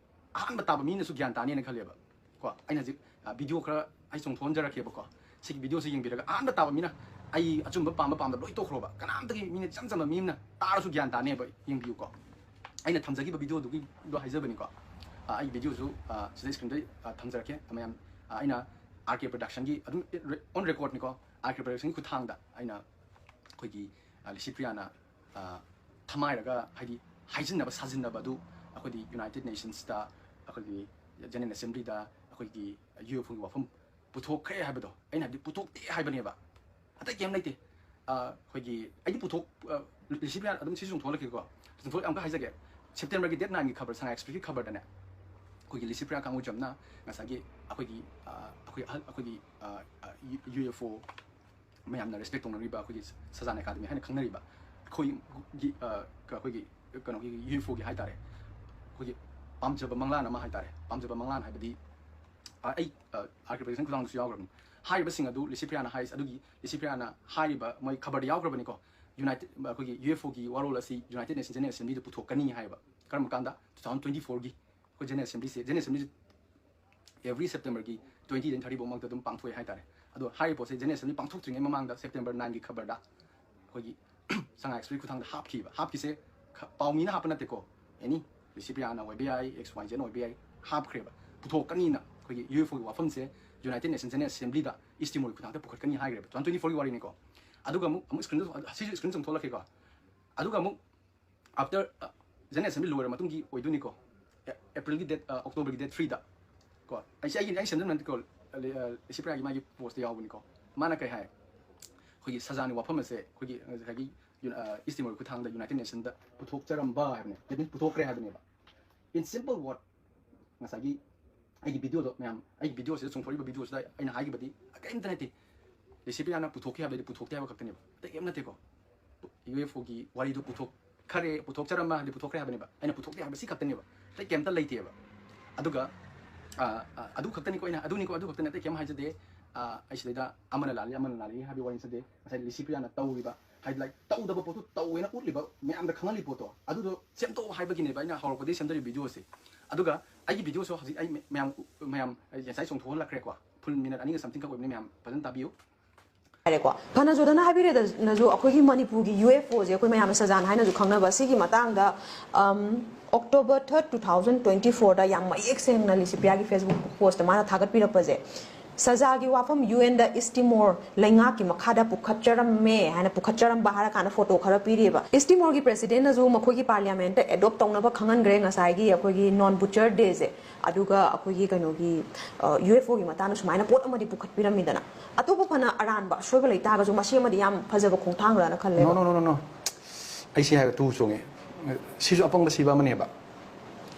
ꯑꯍꯥꯟꯕ ꯇꯥꯕ ꯃꯤꯅꯁꯨ ꯒ꯭ꯌꯥꯟ ꯇꯥꯅꯦꯅ ꯈꯜꯂꯦꯕ꯫ ꯀꯣ, ꯑꯩꯅ ꯍꯧꯖꯤꯛ, ꯑ, video ꯈꯔ ꯑꯩ ꯆꯣꯡꯊꯣꯛꯍꯟꯖꯔꯛꯀꯦꯕꯀꯣ꯫ ꯁꯤꯒꯤ videoꯁꯤ ꯌꯦꯡꯕꯤꯔꯒ ꯑꯍꯥꯟꯕ ꯇꯥꯕ ꯃꯤꯅ ꯑꯩ ꯑꯆꯨꯝꯕ ꯄꯥꯝꯕ ꯄꯥꯝꯗꯕ ꯂꯣꯏ ꯇꯣꯛꯈ꯭ꯔꯣꯕ꯫ ꯀꯅꯥꯝꯇꯒꯤ, ꯃꯤꯅ ꯏꯆꯝ ꯆꯝꯕ ꯃꯤ ꯑꯃꯅ ꯇꯥꯔꯁꯨ ꯒ꯭ꯌꯥꯟ ꯇꯥꯅꯦꯕ꯫ ꯌꯦꯡꯕꯤꯌꯨꯀꯣ꯫ ꯑꯩꯅ ꯊꯝꯖꯈꯤꯕ videoꯗꯨꯒꯤꯗꯣ ꯍꯥꯏꯖꯕꯅꯤꯀꯣ꯫ ꯑ, ꯑꯩ videoꯁꯨ, ꯑ, ꯁꯤꯗ screenꯗ, ꯑ, ꯊꯝꯖꯔꯛꯀꯦ꯫ ꯃꯌꯥꯝ, ꯑ, ꯑꯩꯅ RK Productionꯒꯤ ꯑꯗꯨꯝ re-, on recordꯅꯤꯀꯣ꯫ RK Productionꯒꯤ ꯈꯨꯠꯊꯥꯡꯗ ꯑꯩꯅ ꯑꯩꯈꯣꯏꯒꯤ, ꯑ, ꯂꯤꯁꯤꯄ꯭ꯔꯤꯌꯥꯅ, ꯑ, ꯊꯃꯥꯏꯔꯒ, ꯍꯥꯏꯗꯤ ꯍꯥꯏꯖꯤꯟꯅꯕ ꯁꯥꯖꯤꯟꯅꯕ ꯑꯗꯨ ꯑꯩꯈꯣꯏꯗꯤ United Nationsꯇ, ꯑꯩꯈꯣꯏꯒꯤ General Assemblyꯗ ꯑꯩꯈꯣꯏꯒꯤ UFOꯒꯤ ꯋꯥꯐꯝ ꯄꯨꯊꯣꯛꯈ꯭ꯔꯦ ꯍꯥꯏꯕꯗꯣ, ꯑꯩꯅ ꯍꯥꯏꯕꯗꯤ ꯄꯨꯊꯣꯛꯇꯦ ꯍꯥꯏꯕꯅꯦꯕ꯫ ꯑꯇꯩ ꯀꯩꯝ ꯂꯩꯇꯦ꯫ ꯑ, ꯑꯩꯈꯣꯏꯒꯤ ꯑꯩꯗꯤ ꯄꯨꯊꯣꯛ-, ꯑ, ꯂꯤꯁꯤꯄ꯭ꯔꯤꯌꯥ ꯑꯗꯨꯝ ꯁꯤꯁꯨ ꯆꯣꯡꯊꯣꯛꯍꯜꯂꯛꯀꯦꯀꯣ꯫ ꯆꯣꯡꯊꯣꯛ-, ꯑꯃꯨꯛꯀ ꯍꯥꯏꯖꯒꯦ꯫ Septemberꯒꯤ date nineꯒꯤ ꯈꯕꯔ, Sangha Expressꯀꯤ ꯈꯕꯔꯗꯅꯦ ꯑꯩꯈꯣꯏꯒꯤ ꯂꯤꯁꯤꯄ꯭ꯔꯤꯌꯥ ꯀꯥꯡꯒꯨꯖꯝꯅ ꯉꯁꯥꯏꯒꯤ ꯑꯩꯈꯣꯏꯒꯤ, ꯑ, ꯑꯩꯈꯣꯏ ꯑꯍꯜ, ꯑꯩꯈꯣꯏꯒꯤ, ꯑ, ꯑ, UFO ꯃꯌꯥꯝꯅ respect ꯇꯧꯅꯔꯤꯕ ꯑꯩꯈꯣꯏꯒꯤ ꯁꯖꯥꯟ ꯑꯦꯀꯥꯗꯃꯤ ꯍꯥꯏꯅ ꯈꯪꯅꯔꯤꯕ ꯑꯩꯈꯣꯏꯒꯤ, ꯑ, ꯀ-, ꯑꯩꯈꯣꯏꯒꯤ ꯀꯩꯅꯣꯒꯤ UFOꯒꯤ ꯍꯥꯏꯇꯥꯔꯦ, ꯑꯩꯈꯣꯏꯒꯤ ꯄꯥꯝꯖꯕ ꯃꯪꯂꯥꯟ ꯑꯃ ꯍꯥꯏꯇꯥꯔꯦ꯫ ꯄꯥꯝꯖꯕ ꯃꯪꯂꯥꯟ ꯍꯥꯏꯕꯗꯤ ꯑꯩ ꯑꯥꯔꯀꯤꯄꯦꯛꯁꯟ ꯈꯨꯊꯥꯡꯗꯁꯨ ꯌꯥꯎꯈ꯭ꯔꯕꯅꯤ꯫ ꯍꯥꯏꯔꯤꯕꯁꯤꯡ ꯑꯗꯨ ꯂꯤꯁꯤꯄ꯭ꯔꯤꯌꯥꯅ ꯍꯥꯏ, ꯑꯗꯨꯒꯤ ꯂꯤꯁꯤꯄ꯭ꯔꯤꯌꯥꯅ ꯍꯥꯏꯔꯤꯕ ꯃꯣꯏ ꯈꯕꯔꯗ ꯌꯥꯎꯈ꯭ꯔꯕꯅꯤꯀꯣ꯫ ꯌꯨꯅꯥꯏꯇꯦꯠ, ꯑꯩꯈꯣꯏꯒꯤ ꯌꯨ ꯑꯦꯐ ꯑꯣꯒꯤ ꯋꯥꯔꯣꯜ ꯑꯁꯤ ꯌꯨꯅꯥꯏꯇꯦꯠ ꯅꯦꯁꯟ ꯖꯦꯅꯔꯦꯜ ꯑꯦꯁꯦꯝꯕ꯭ꯂꯤꯗ ꯄꯨꯊꯣꯛꯀꯅꯤ ꯍꯥꯏꯕ꯫ ꯀꯔꯝꯕ ꯀꯥꯟꯗ? ꯇꯨ ꯊꯥꯎꯖꯟ ꯇ꯭ꯋꯦꯟꯇꯤ ꯐꯣꯔꯒꯤ ꯑꯩꯈꯣꯏ ꯖꯦꯅꯔꯦꯜ ꯑꯦꯁꯦꯝꯕ꯭ꯂꯤꯁꯦ, ꯖꯦꯅꯔꯦꯜ ꯑꯦꯁꯦꯝꯕ꯭ꯂꯤꯁꯦ ꯑꯦꯕ꯭ꯔꯤ ꯁꯦꯞꯇꯦꯝꯕꯔꯒꯤ ꯇ꯭ꯋꯦꯟꯇꯤꯗꯩꯅ ꯊꯥꯔꯇꯤ ꯐꯥꯎ ꯃꯔꯛꯇ ꯑꯗꯨꯝ ꯄꯥꯡꯊꯣꯛꯑꯦ ꯍꯥꯏꯇꯥꯔꯦ꯫ ꯑꯗꯣ ꯍꯥꯏꯔꯤꯕ ꯄꯣꯠꯁꯦ ꯖꯦꯅꯔꯦꯜ ꯑꯦꯁꯦꯝꯕ꯭ꯂꯤ ꯄꯥꯡꯊꯣꯛꯇ꯭ꯔꯤꯉꯩ ꯃꯃꯥꯡꯗ ꯁꯦꯞꯇꯦꯝꯕꯔ ꯅꯥꯏꯟꯒꯤ ꯈꯕꯔꯗ ꯑꯩꯈꯣꯏꯒꯤ ꯁꯉꯥꯏ ꯑꯦꯛꯁꯄ꯭ꯔꯦꯁ ꯈꯨꯊꯥꯡꯗ ꯍꯥꯞꯈꯤꯕ꯫ ꯍꯥꯞꯈꯤꯁꯦ ꯈ-, ꯄꯥꯎ ꯃꯤꯅ ꯍꯥꯞꯄ ꯅꯠꯇꯦꯀꯣ, ꯑꯦꯅꯤ ꯂꯤꯁꯤꯄ꯭ꯔꯤꯌꯥꯅ ꯑꯣꯏꯕ ꯌꯥꯏ, ꯑꯦꯛꯁ ꯋꯥꯏ ꯖꯦꯠꯅ ꯑꯣꯏꯕ ꯌꯥꯏ, ꯍꯥꯞꯈ꯭ꯔꯦꯕ꯫ ꯄꯨꯊꯣꯛꯀꯅꯤꯅ ꯑꯩꯈꯣꯏꯒꯤ ꯌꯨ ꯑꯦꯐ ꯑꯣꯒꯤ ꯋꯥꯐꯝꯁꯦ ꯌꯨꯅꯥꯏꯇꯦꯠ ꯅꯦꯁꯟ ꯖꯦꯅꯔꯦꯜ ꯑꯦꯁꯦꯝꯕ꯭ꯂꯤꯗ ꯏꯁ ꯇꯤꯃꯣꯔꯒꯤ ꯈꯨꯊꯥꯡꯗ ꯄꯨꯈꯠꯀꯅꯤ ꯍꯥꯏꯈ꯭ꯔꯦꯕ꯫ ꯇꯨ ꯊꯥꯎꯖꯟ ꯇ꯭ꯋꯦꯟꯇꯤ ꯐꯣꯔꯒꯤ ꯋꯥꯔꯤꯅꯤꯀꯣ꯫ ꯑꯗꯨꯒ ꯑꯃꯨꯛ, ꯑꯃꯨꯛ ꯁ꯭ꯀ꯭ꯔꯤꯟꯗ, ꯁꯤꯁꯨ ꯁ꯭ꯀ꯭ꯔꯤꯟ ꯆꯣꯡꯊꯣꯛꯂꯛꯀꯦꯀꯣ꯫ ꯑꯗꯨꯒ ꯑꯃꯨꯛ ꯑꯥꯐꯇꯔ ꯖꯦꯅꯔꯦꯜ ꯑꯦꯁꯦꯝꯕ꯭ꯂꯤ ꯂꯣꯏꯔ ꯃꯇꯨꯡꯒꯤ ꯑꯣꯏꯗꯣꯏꯅꯤꯀꯣ꯫ ꯑꯦ-, ꯑꯦꯄ꯭ꯔꯤꯜꯒꯤ ꯗꯦꯠ, ꯑ, ꯑꯣꯛꯇꯣꯕꯔꯒꯤ ꯗꯦꯠ ꯊ꯭ꯔꯤꯗ ꯀꯣ꯫ ꯑꯩꯁꯦ ꯑꯩꯒꯤ, ꯑꯩ ꯁꯦꯝꯖꯕ ꯅꯠꯇꯦꯀꯣ꯫ ꯂꯤ-, ꯑ, ꯂꯤꯁꯤꯄ꯭ꯔꯤꯌꯥꯒꯤ ꯃꯥꯒꯤ ꯄꯣꯁꯇ ꯌꯥꯎꯕꯅꯤꯀꯣ꯫ ꯃꯥꯅ ꯀꯩ ꯍꯥꯏ? ꯑꯩꯈꯣꯏꯒꯤ ꯁꯖꯥꯟꯒꯤ ꯋꯥꯐꯝ ꯑꯁꯦ ꯑꯩꯈꯣꯏꯒꯤ ꯉꯁꯥꯏꯒꯤ ꯌꯨ-, ꯑ, ꯏꯁ ꯇꯤꯃꯣꯔꯒꯤ ꯈꯨꯠꯊꯥꯡꯗ ꯌꯨꯅꯥꯏꯇꯦꯠ ꯅꯦꯁꯟꯗ ꯄꯨꯊꯣꯛꯆꯔꯝꯕ ꯍꯥꯏꯕꯅꯦ꯫ That means ꯄꯨꯊꯣꯛꯈ꯭ꯔꯦ ꯍꯥꯏꯕꯅꯦꯕ꯫ In simple word, ꯉꯁꯥꯏꯒꯤ ꯑꯩꯒꯤ ꯚꯤꯗꯤꯑꯣꯗꯣ ꯃꯌꯥꯝ, ꯑꯩꯒꯤ ꯚꯤꯗꯤꯑꯣꯁꯤꯗ ꯆꯣꯡꯊꯣꯔꯛꯏꯕ ꯚꯤꯗꯤꯑꯣꯁꯤꯗ ꯑꯩꯅ ꯍꯥꯏꯈꯤꯕꯗꯤ ꯀꯔꯤꯝꯇ ꯅꯠꯇꯦ꯫ ꯂꯤꯁꯤꯄ꯭ꯔꯤꯌꯥꯅ ꯄꯨꯊꯣꯛꯈꯤ ꯍꯥꯏꯕꯗꯤ ꯄꯨꯊꯣꯛꯇꯦ ꯍꯥꯏꯕ ꯈꯛꯇꯅꯦꯕ, ꯑꯇꯩ ꯀꯔꯤꯝ ꯅꯠꯇꯦꯀꯣ꯫ ꯌꯨ ꯑꯦꯐ ꯑꯣꯒꯤ ꯋꯥꯔꯤꯗꯨ ꯄꯨꯊꯣꯛꯈ꯭ꯔꯦ, ꯄꯨꯊꯣꯛꯆꯔꯝꯕ ꯍꯥꯏꯕꯗꯤ ꯄꯨꯊꯣꯛꯈ꯭ꯔꯦ ꯍꯥꯏꯕꯅꯦꯕ, ꯑꯩꯅ ꯄꯨꯊꯣꯛꯇꯦ ꯍꯥꯏꯕ ꯁꯤ ꯈꯛꯇꯅꯦꯕ, ꯑꯇꯩ ꯀꯩꯝꯇ ꯂꯩꯇꯦꯕ꯫ ꯑꯗꯨꯒ ꯑ, ꯑ, ꯑꯗꯨ ꯈꯛꯇꯅꯤꯀꯣ ꯑꯩꯅ, ꯑꯗꯨꯅꯤꯀꯣ, ꯑꯗꯨ ꯈꯛꯇꯅꯦ, ꯑꯇꯩ ꯀꯩꯝ ꯍꯥꯏꯖꯗꯦ꯫ ꯑ, ꯑꯩ ꯁꯤꯗꯩꯗ ꯑꯃꯅ ꯂꯥꯜꯂꯤ, ꯑꯃꯅ ꯂꯥꯜꯂꯤ ꯍꯥꯏꯕꯒꯤ ꯋꯥꯔꯤ ꯅꯠꯆꯗꯦ꯫ ꯉꯁꯥꯏ ꯂꯤꯁꯤꯄ꯭ꯔꯤꯌꯥꯅ ꯇꯧꯔꯤꯕ, ꯍꯥꯏꯗꯤ, ꯂꯥꯏꯛ, ꯇꯧꯗꯕ ꯄꯣꯠꯇꯨ ꯇꯧꯋꯦꯅ ꯎꯠꯂꯤꯕ, ꯃꯌꯥꯝꯗ ꯈꯪꯍꯜꯂꯤ ꯄꯣꯠꯇꯣ, ꯑꯗꯨꯗꯣ ꯁꯦꯝꯗꯣꯛꯑꯣ ꯍꯥꯏꯕꯒꯤꯅꯦꯕ ꯑꯩꯅ ꯍꯧꯔꯛꯄꯗꯒꯤ ꯁꯦꯝꯖꯔꯤꯕ ꯚꯤꯗꯤꯑꯣꯁꯦ꯫ ꯑꯗꯨꯒ ꯑꯩꯒꯤ ꯚꯤꯗꯤꯑꯣꯁꯨ ꯍꯧꯖꯤꯛ ꯑꯩ ꯃ-, ꯃꯌꯥꯝ, ꯃꯌꯥꯝ, ꯑꯩ ꯉꯁꯥꯏ ꯆꯣꯡꯊꯣꯛꯍꯜꯂꯛꯈ꯭ꯔꯦꯀꯣ꯫ ꯐꯨꯜ ꯃꯤꯅꯠ ꯑꯅꯤꯒ ꯁꯝꯊꯤꯡ ꯈꯛ ꯑꯣꯏꯕꯅꯤ, ꯃꯌꯥꯝ ꯐꯖꯅ ꯇꯥꯕꯤꯌꯨ꯫ ꯍꯥꯏꯔꯦꯀꯣ꯫ ꯐꯅꯖꯨꯗꯅ ꯍꯥꯏꯕꯤꯔꯦꯗꯅꯁꯨ, ꯑꯩꯈꯣꯏꯒꯤ ꯃꯅꯤꯄꯨꯔꯒꯤ ꯌꯨ ꯑꯦꯐ ꯑꯣꯁꯦ ꯑꯩꯈꯣꯏ ꯃꯌꯥꯝꯅ ꯁꯖꯥꯟ ꯍꯥꯏꯅꯁꯨ ꯈꯪꯅꯕ, ꯁꯤꯒꯤ ꯃꯇꯥꯡꯗ, ꯑꯝ, ꯑꯣꯛꯇꯣꯕꯔ ꯊꯥꯔꯠ, ꯇꯨ ꯊꯥꯎꯖꯟ ꯇ꯭ꯋꯦꯟꯇꯤ ꯐꯣꯔꯗ ꯌꯥꯝ ꯃꯌꯦꯛ ꯁꯦꯡꯅ ꯂꯤꯁꯤꯄ꯭ꯔꯤꯌꯥꯒꯤ ꯐꯦꯁꯕꯨꯛ ꯄꯣꯁꯇ ꯃꯥꯅ ꯊꯥꯒꯠꯄꯤꯔꯛꯄꯁꯦ, ꯁꯖꯥꯒꯤ ꯋꯥꯐꯝ ꯌꯨ ꯑꯦꯟꯗ ꯏꯁ ꯇꯤꯃꯣꯔ ꯂꯩꯉꯥꯛꯀꯤ ꯃꯈꯥꯗ ꯄꯨꯈꯠꯆꯔꯝꯃꯦ ꯍꯥꯏꯅ, ꯄꯨꯈꯠꯆꯔꯝꯕ ꯍꯥꯏꯔ ꯀꯥꯟꯗ ꯐꯣꯇꯣ ꯈꯔ ꯄꯤꯔꯤꯑꯕ꯫ ꯏꯁ ꯇꯤꯃꯣꯔꯒꯤ ꯄ꯭ꯔꯦꯁꯤꯗꯦꯟꯅꯁꯨ ꯃꯈꯣꯏꯒꯤ ꯄꯥꯔꯂꯤꯌꯥꯃꯦꯟꯠꯇ ꯑꯦꯗꯣꯞ ꯇꯧꯅꯕ ꯈꯪꯍꯟꯈ꯭ꯔꯦ ꯉꯁꯥꯏꯒꯤ ꯑꯩꯈꯣꯏꯒꯤ ꯅꯣꯟ ꯕꯨꯆꯔ ꯗꯦꯁꯦ꯫ ꯑꯗꯨꯒ ꯑꯩꯈꯣꯏꯒꯤ ꯀꯩꯅꯣꯒꯤ, ꯑ, ꯌꯨ ꯑꯦꯐ ꯑꯣꯒꯤ ꯃꯇꯥꯡꯗ ꯁꯨꯃꯥꯏꯅ ꯄꯣꯠ ꯑꯃꯗꯤ ꯄꯨꯈꯠꯄꯤꯔꯝꯃꯤꯗꯅ꯫ ꯑꯇꯣꯞꯄ ꯐꯅ ꯑꯔꯥꯟꯕ ꯑꯁꯣꯏꯕ ꯂꯩ ꯇꯥꯔꯒꯁꯨ ꯃꯁꯤ ꯑꯃꯗꯤ ꯌꯥꯝ ꯐꯖꯕ ꯈꯣꯡꯊꯥꯡꯂꯅ ꯈꯜꯂꯦꯕ꯫ No, no, no, no, no. ꯑꯩ ꯁꯤ ꯍꯥꯏꯔꯒ ꯇꯨ ꯆꯣꯡꯉꯦ꯫ ꯁꯤꯁꯨ ꯑꯄꯪꯕ ꯁꯤꯕ ꯑꯃꯅꯦꯕ꯫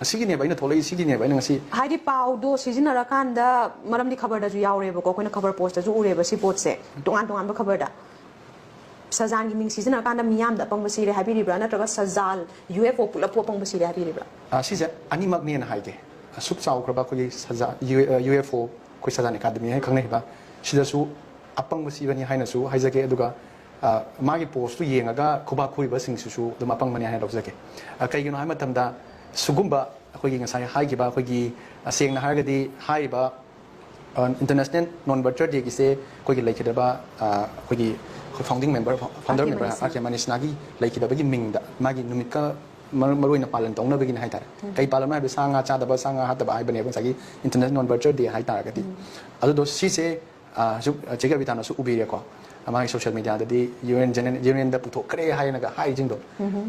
ꯑꯁꯤꯒꯤꯅꯦꯕ ꯑꯩꯅ ꯊꯣꯛꯂꯛꯏ, ꯁꯤꯒꯤꯅꯦꯕ ꯑꯩꯅ ꯉꯁꯤ꯫ ꯍꯥꯏꯗꯤ ꯄꯥꯎꯗꯣ ꯁꯤꯖꯤꯟꯅꯔꯀꯥꯟꯗ, ꯃꯔꯝꯗꯤ ꯈꯕꯔꯗꯁꯨ ꯌꯥꯎꯔꯦꯕꯀꯣ, ꯑꯩꯈꯣꯏꯅ ꯈꯕꯔ ꯄꯣꯁꯇꯁꯨ ꯎꯔꯦꯕ ꯁꯤ ꯄꯣꯠꯁꯦ, ꯇꯣꯉꯥꯟ ꯇꯣꯉꯥꯟꯕ ꯈꯕꯔꯗ꯫ ꯁꯖꯥꯟꯒꯤ ꯃꯤꯡ ꯁꯤꯖꯤꯟꯅꯔꯀꯥꯟꯗ ꯃꯤꯌꯥꯝꯗ ꯑꯄꯪꯕ ꯁꯤꯔꯦ ꯍꯥꯏꯕꯤꯔꯤꯕ꯭ꯔꯥ, ꯅꯠꯇ꯭ꯔꯒ ꯁꯖꯥꯜ, ꯌꯨ ꯑꯦꯐ ꯑꯣ ꯄꯨꯂꯞꯄꯨ ꯑꯄꯪꯕ ꯁꯤꯔꯦ ꯍꯥꯏꯕꯤꯔꯤꯕ꯭ꯔꯥ? ꯑ, ꯁꯤꯁꯦ ꯑꯅꯤꯃꯛꯅꯦꯅ ꯍꯥꯏꯒꯦ꯫ ꯑꯁꯨꯛ ꯆꯥꯎꯈ꯭ꯔꯕ ꯑꯩꯈꯣꯏꯒꯤ ꯁꯖꯥ UFO, ꯑꯩꯈꯣꯏ ꯁꯖꯥꯟ ꯑꯦꯀꯥꯗꯃꯤ ꯍꯥꯏꯅ ꯈꯪꯅꯔꯤꯕ, ꯁꯤꯗꯁꯨ ꯑꯄꯪꯕ ꯁꯤꯕꯅꯤ ꯍꯥꯏꯅꯁꯨ ꯍꯥꯏꯖꯒꯦ꯫ ꯑꯗꯨꯒ ꯃꯥꯒꯤ ꯄꯣꯁꯇꯨ ꯌꯦꯡꯉꯒ ꯈꯨꯕꯥꯛ ꯈꯨꯔꯤꯕꯁꯤꯡꯁꯤꯁꯨ ꯑꯗꯨꯝ ꯑꯄꯪꯕꯅꯤ ꯍꯥꯏꯅ ꯂꯧꯖꯒꯦ꯫ ꯀꯩꯒꯤꯅꯣ ꯍꯥꯏꯕ ꯃꯇꯝꯗ, ꯁꯤꯒꯨꯝꯕ ꯑꯩꯈꯣꯏꯒꯤ ꯉꯁꯥꯏ ꯍꯥꯏꯈꯤꯕ, ꯑꯩꯈꯣꯏꯒꯤ ꯁꯦꯡꯅ ꯍꯥꯏꯔꯒꯗꯤ ꯍꯥꯏꯔꯤꯕ International Non Vulture Day ꯒꯤꯁꯦ ꯑꯩꯈꯣꯏꯒꯤ ꯂꯩꯈꯤꯗꯕ ꯑꯩꯈꯣꯏꯒꯤ founding member, founder member R K Manisnaꯒꯤ ꯂꯩꯈꯤꯗꯕꯒꯤ ꯃꯤꯡꯗ, ꯃꯥꯒꯤ ꯅꯨꯃꯤꯠꯀ ꯃꯔꯨ ꯑꯣꯏꯅ ꯄꯥꯂꯟ ꯇꯧꯅꯕꯒꯤꯅꯤ ꯍꯥꯏꯇꯥꯔꯦ꯫ ꯀꯩ ꯄꯥꯂꯟꯅꯣ ꯍꯥꯏꯕꯗ, ꯁꯥ ꯉꯥ ꯆꯥꯗꯕ, ꯁꯥ ꯉꯥ ꯍꯥꯠꯇꯕ ꯍꯥꯏꯕꯅꯦꯕ ꯉꯁꯥꯏꯒꯤ International Non Vulture Day ꯍꯥꯏꯇꯥꯔꯒꯗꯤ꯫ ꯑꯗꯨꯗꯣ ꯁꯤꯁꯦ ꯍꯧꯖꯤꯛ ꯆꯦ ꯀꯕꯤꯇꯥꯅꯁꯨ ꯎꯕꯤꯔꯦꯀꯣ, ꯃꯥꯒꯤ social media ꯗꯗꯤ UN General UNꯗ ꯄꯨꯊꯣꯛꯈ꯭ꯔꯦ ꯍꯥꯏꯅꯒ ꯍꯥꯏꯔꯤꯁꯤꯡꯗꯣ꯫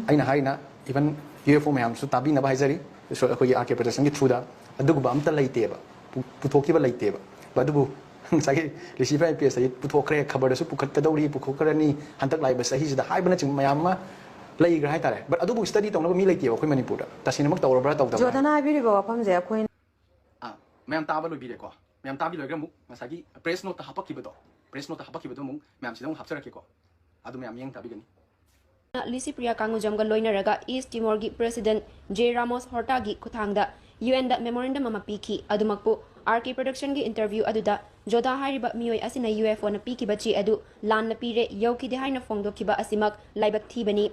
ꯑꯩꯅ ꯍꯥꯏꯅ even UFO ꯃꯌꯥꯝꯁꯨ ꯇꯥꯕꯤꯅꯕ ꯍꯥꯏꯖꯔꯤ꯫ ꯑꯩꯈꯣꯏꯒꯤ R K Productionꯒꯤ through ꯗ ꯑꯗꯨꯒꯨꯝꯕ ꯑꯝꯇ ꯂꯩꯇꯦꯕ, ꯄꯨꯊꯣꯛꯈꯤꯕ ꯂꯩꯇꯦꯕ꯫ ꯑꯗꯨꯕꯨ ꯉꯁꯥꯏꯒꯤ ꯂꯤꯁꯤꯐꯥꯏ ꯄꯦꯖꯇꯗꯤ ꯄꯨꯊꯣꯛꯈ꯭ꯔꯦ, ꯈꯕꯔꯗꯁꯨ ꯄꯨꯈꯠꯀꯗꯧꯔꯤ, ꯄꯨꯊꯣꯛꯈ꯭ꯔꯅꯤ ꯍꯟꯗꯛ ꯂꯥꯛꯏꯕ ꯆꯍꯤꯁꯤꯗ ꯍꯥꯏꯕꯅꯆꯤꯡꯕ ꯃꯌꯥꯝ ꯑꯃ ꯂꯩꯈ꯭ꯔꯦ ꯍꯥꯏꯇꯥꯔꯦ꯫ But ꯑꯗꯨꯕꯨ study ꯇꯧꯅꯕ ꯃꯤ ꯂꯩꯇꯦꯕ ꯑꯩꯈꯣꯏ ꯃꯅꯤꯄꯨꯔꯗ, ꯇꯁꯦꯡꯅꯃꯛ ꯇꯧꯔꯕ꯭ꯔꯥ ꯇꯧꯗꯕ꯭ꯔꯥ꯫ ꯖꯣꯗꯅ ꯍꯥꯏꯕꯤꯔꯤꯕ ꯋꯥꯐꯝꯁꯦ ꯑꯩꯈꯣꯏ ꯑꯥ, ꯃꯌꯥꯝ ꯇꯥꯕ ꯂꯣꯏꯕꯤꯔꯦꯀꯣ꯫ ꯃꯌꯥꯝ ꯇꯥꯕꯤ ꯂꯣꯏꯈ꯭ꯔꯦ꯫ ꯑꯃꯨꯛ ꯉꯁꯥꯏꯒꯤ press note ꯇ ꯍꯥꯄꯛꯈꯤꯕꯗꯣ, press note ꯇ ꯍꯥꯄꯛꯈꯤꯕꯗꯣ ꯑꯃꯨꯛ ꯃꯌꯥꯝꯁꯤꯗ ꯑꯃꯨꯛ ꯍꯥꯞꯆꯔꯛꯀꯦꯀꯣ꯫ ꯑꯗꯨ ꯃꯌꯥꯝ ꯌꯦꯡ ꯇꯥꯕꯤꯒꯅꯤ꯫ ꯂꯤꯁꯤꯄ꯭ꯔꯤꯌꯥ ꯀꯥꯡꯉꯨꯖꯝꯒ ꯂꯣꯏꯅꯔꯒ ꯏꯁ ꯇꯤꯃꯣꯔꯒꯤ ꯄ꯭ꯔꯦꯁꯤꯗꯦꯟꯠ ꯖꯦ ꯔꯥꯃꯣꯁ ꯍꯣꯔꯇꯥꯒꯤ ꯈꯨꯠꯊꯥꯡꯗ ꯌꯨ ꯑꯦꯟꯗ ꯃꯦꯃꯣꯔꯦꯟꯗꯝ ꯑꯃ ꯄꯤꯈꯤ꯫ ꯑꯗꯨꯃꯛꯄꯨ, ꯑꯥꯔ ꯀꯦ ꯄ꯭ꯔꯗꯛꯁꯟꯒꯤ ꯏꯟꯇꯔꯚ꯭ꯌꯨ ꯑꯗꯨꯗ ꯖꯣꯗꯥ ꯍꯥꯏꯔꯤꯕ ꯃꯤꯑꯣꯏ ꯑꯁꯤꯅ ꯌꯨ ꯑꯦꯐ ꯑꯣꯅ ꯄꯤꯈꯤꯕ ꯆꯦ ꯑꯗꯨ ꯂꯥꯟꯅ ꯄꯤꯔꯦ, ꯌꯧꯈꯤꯗꯦ ꯍꯥꯏꯅ ꯐꯣꯡꯗꯣꯛꯈꯤꯕ ꯑꯁꯤꯃꯛ ꯂꯥꯏꯕꯛ ꯊꯤꯕꯅꯤ꯫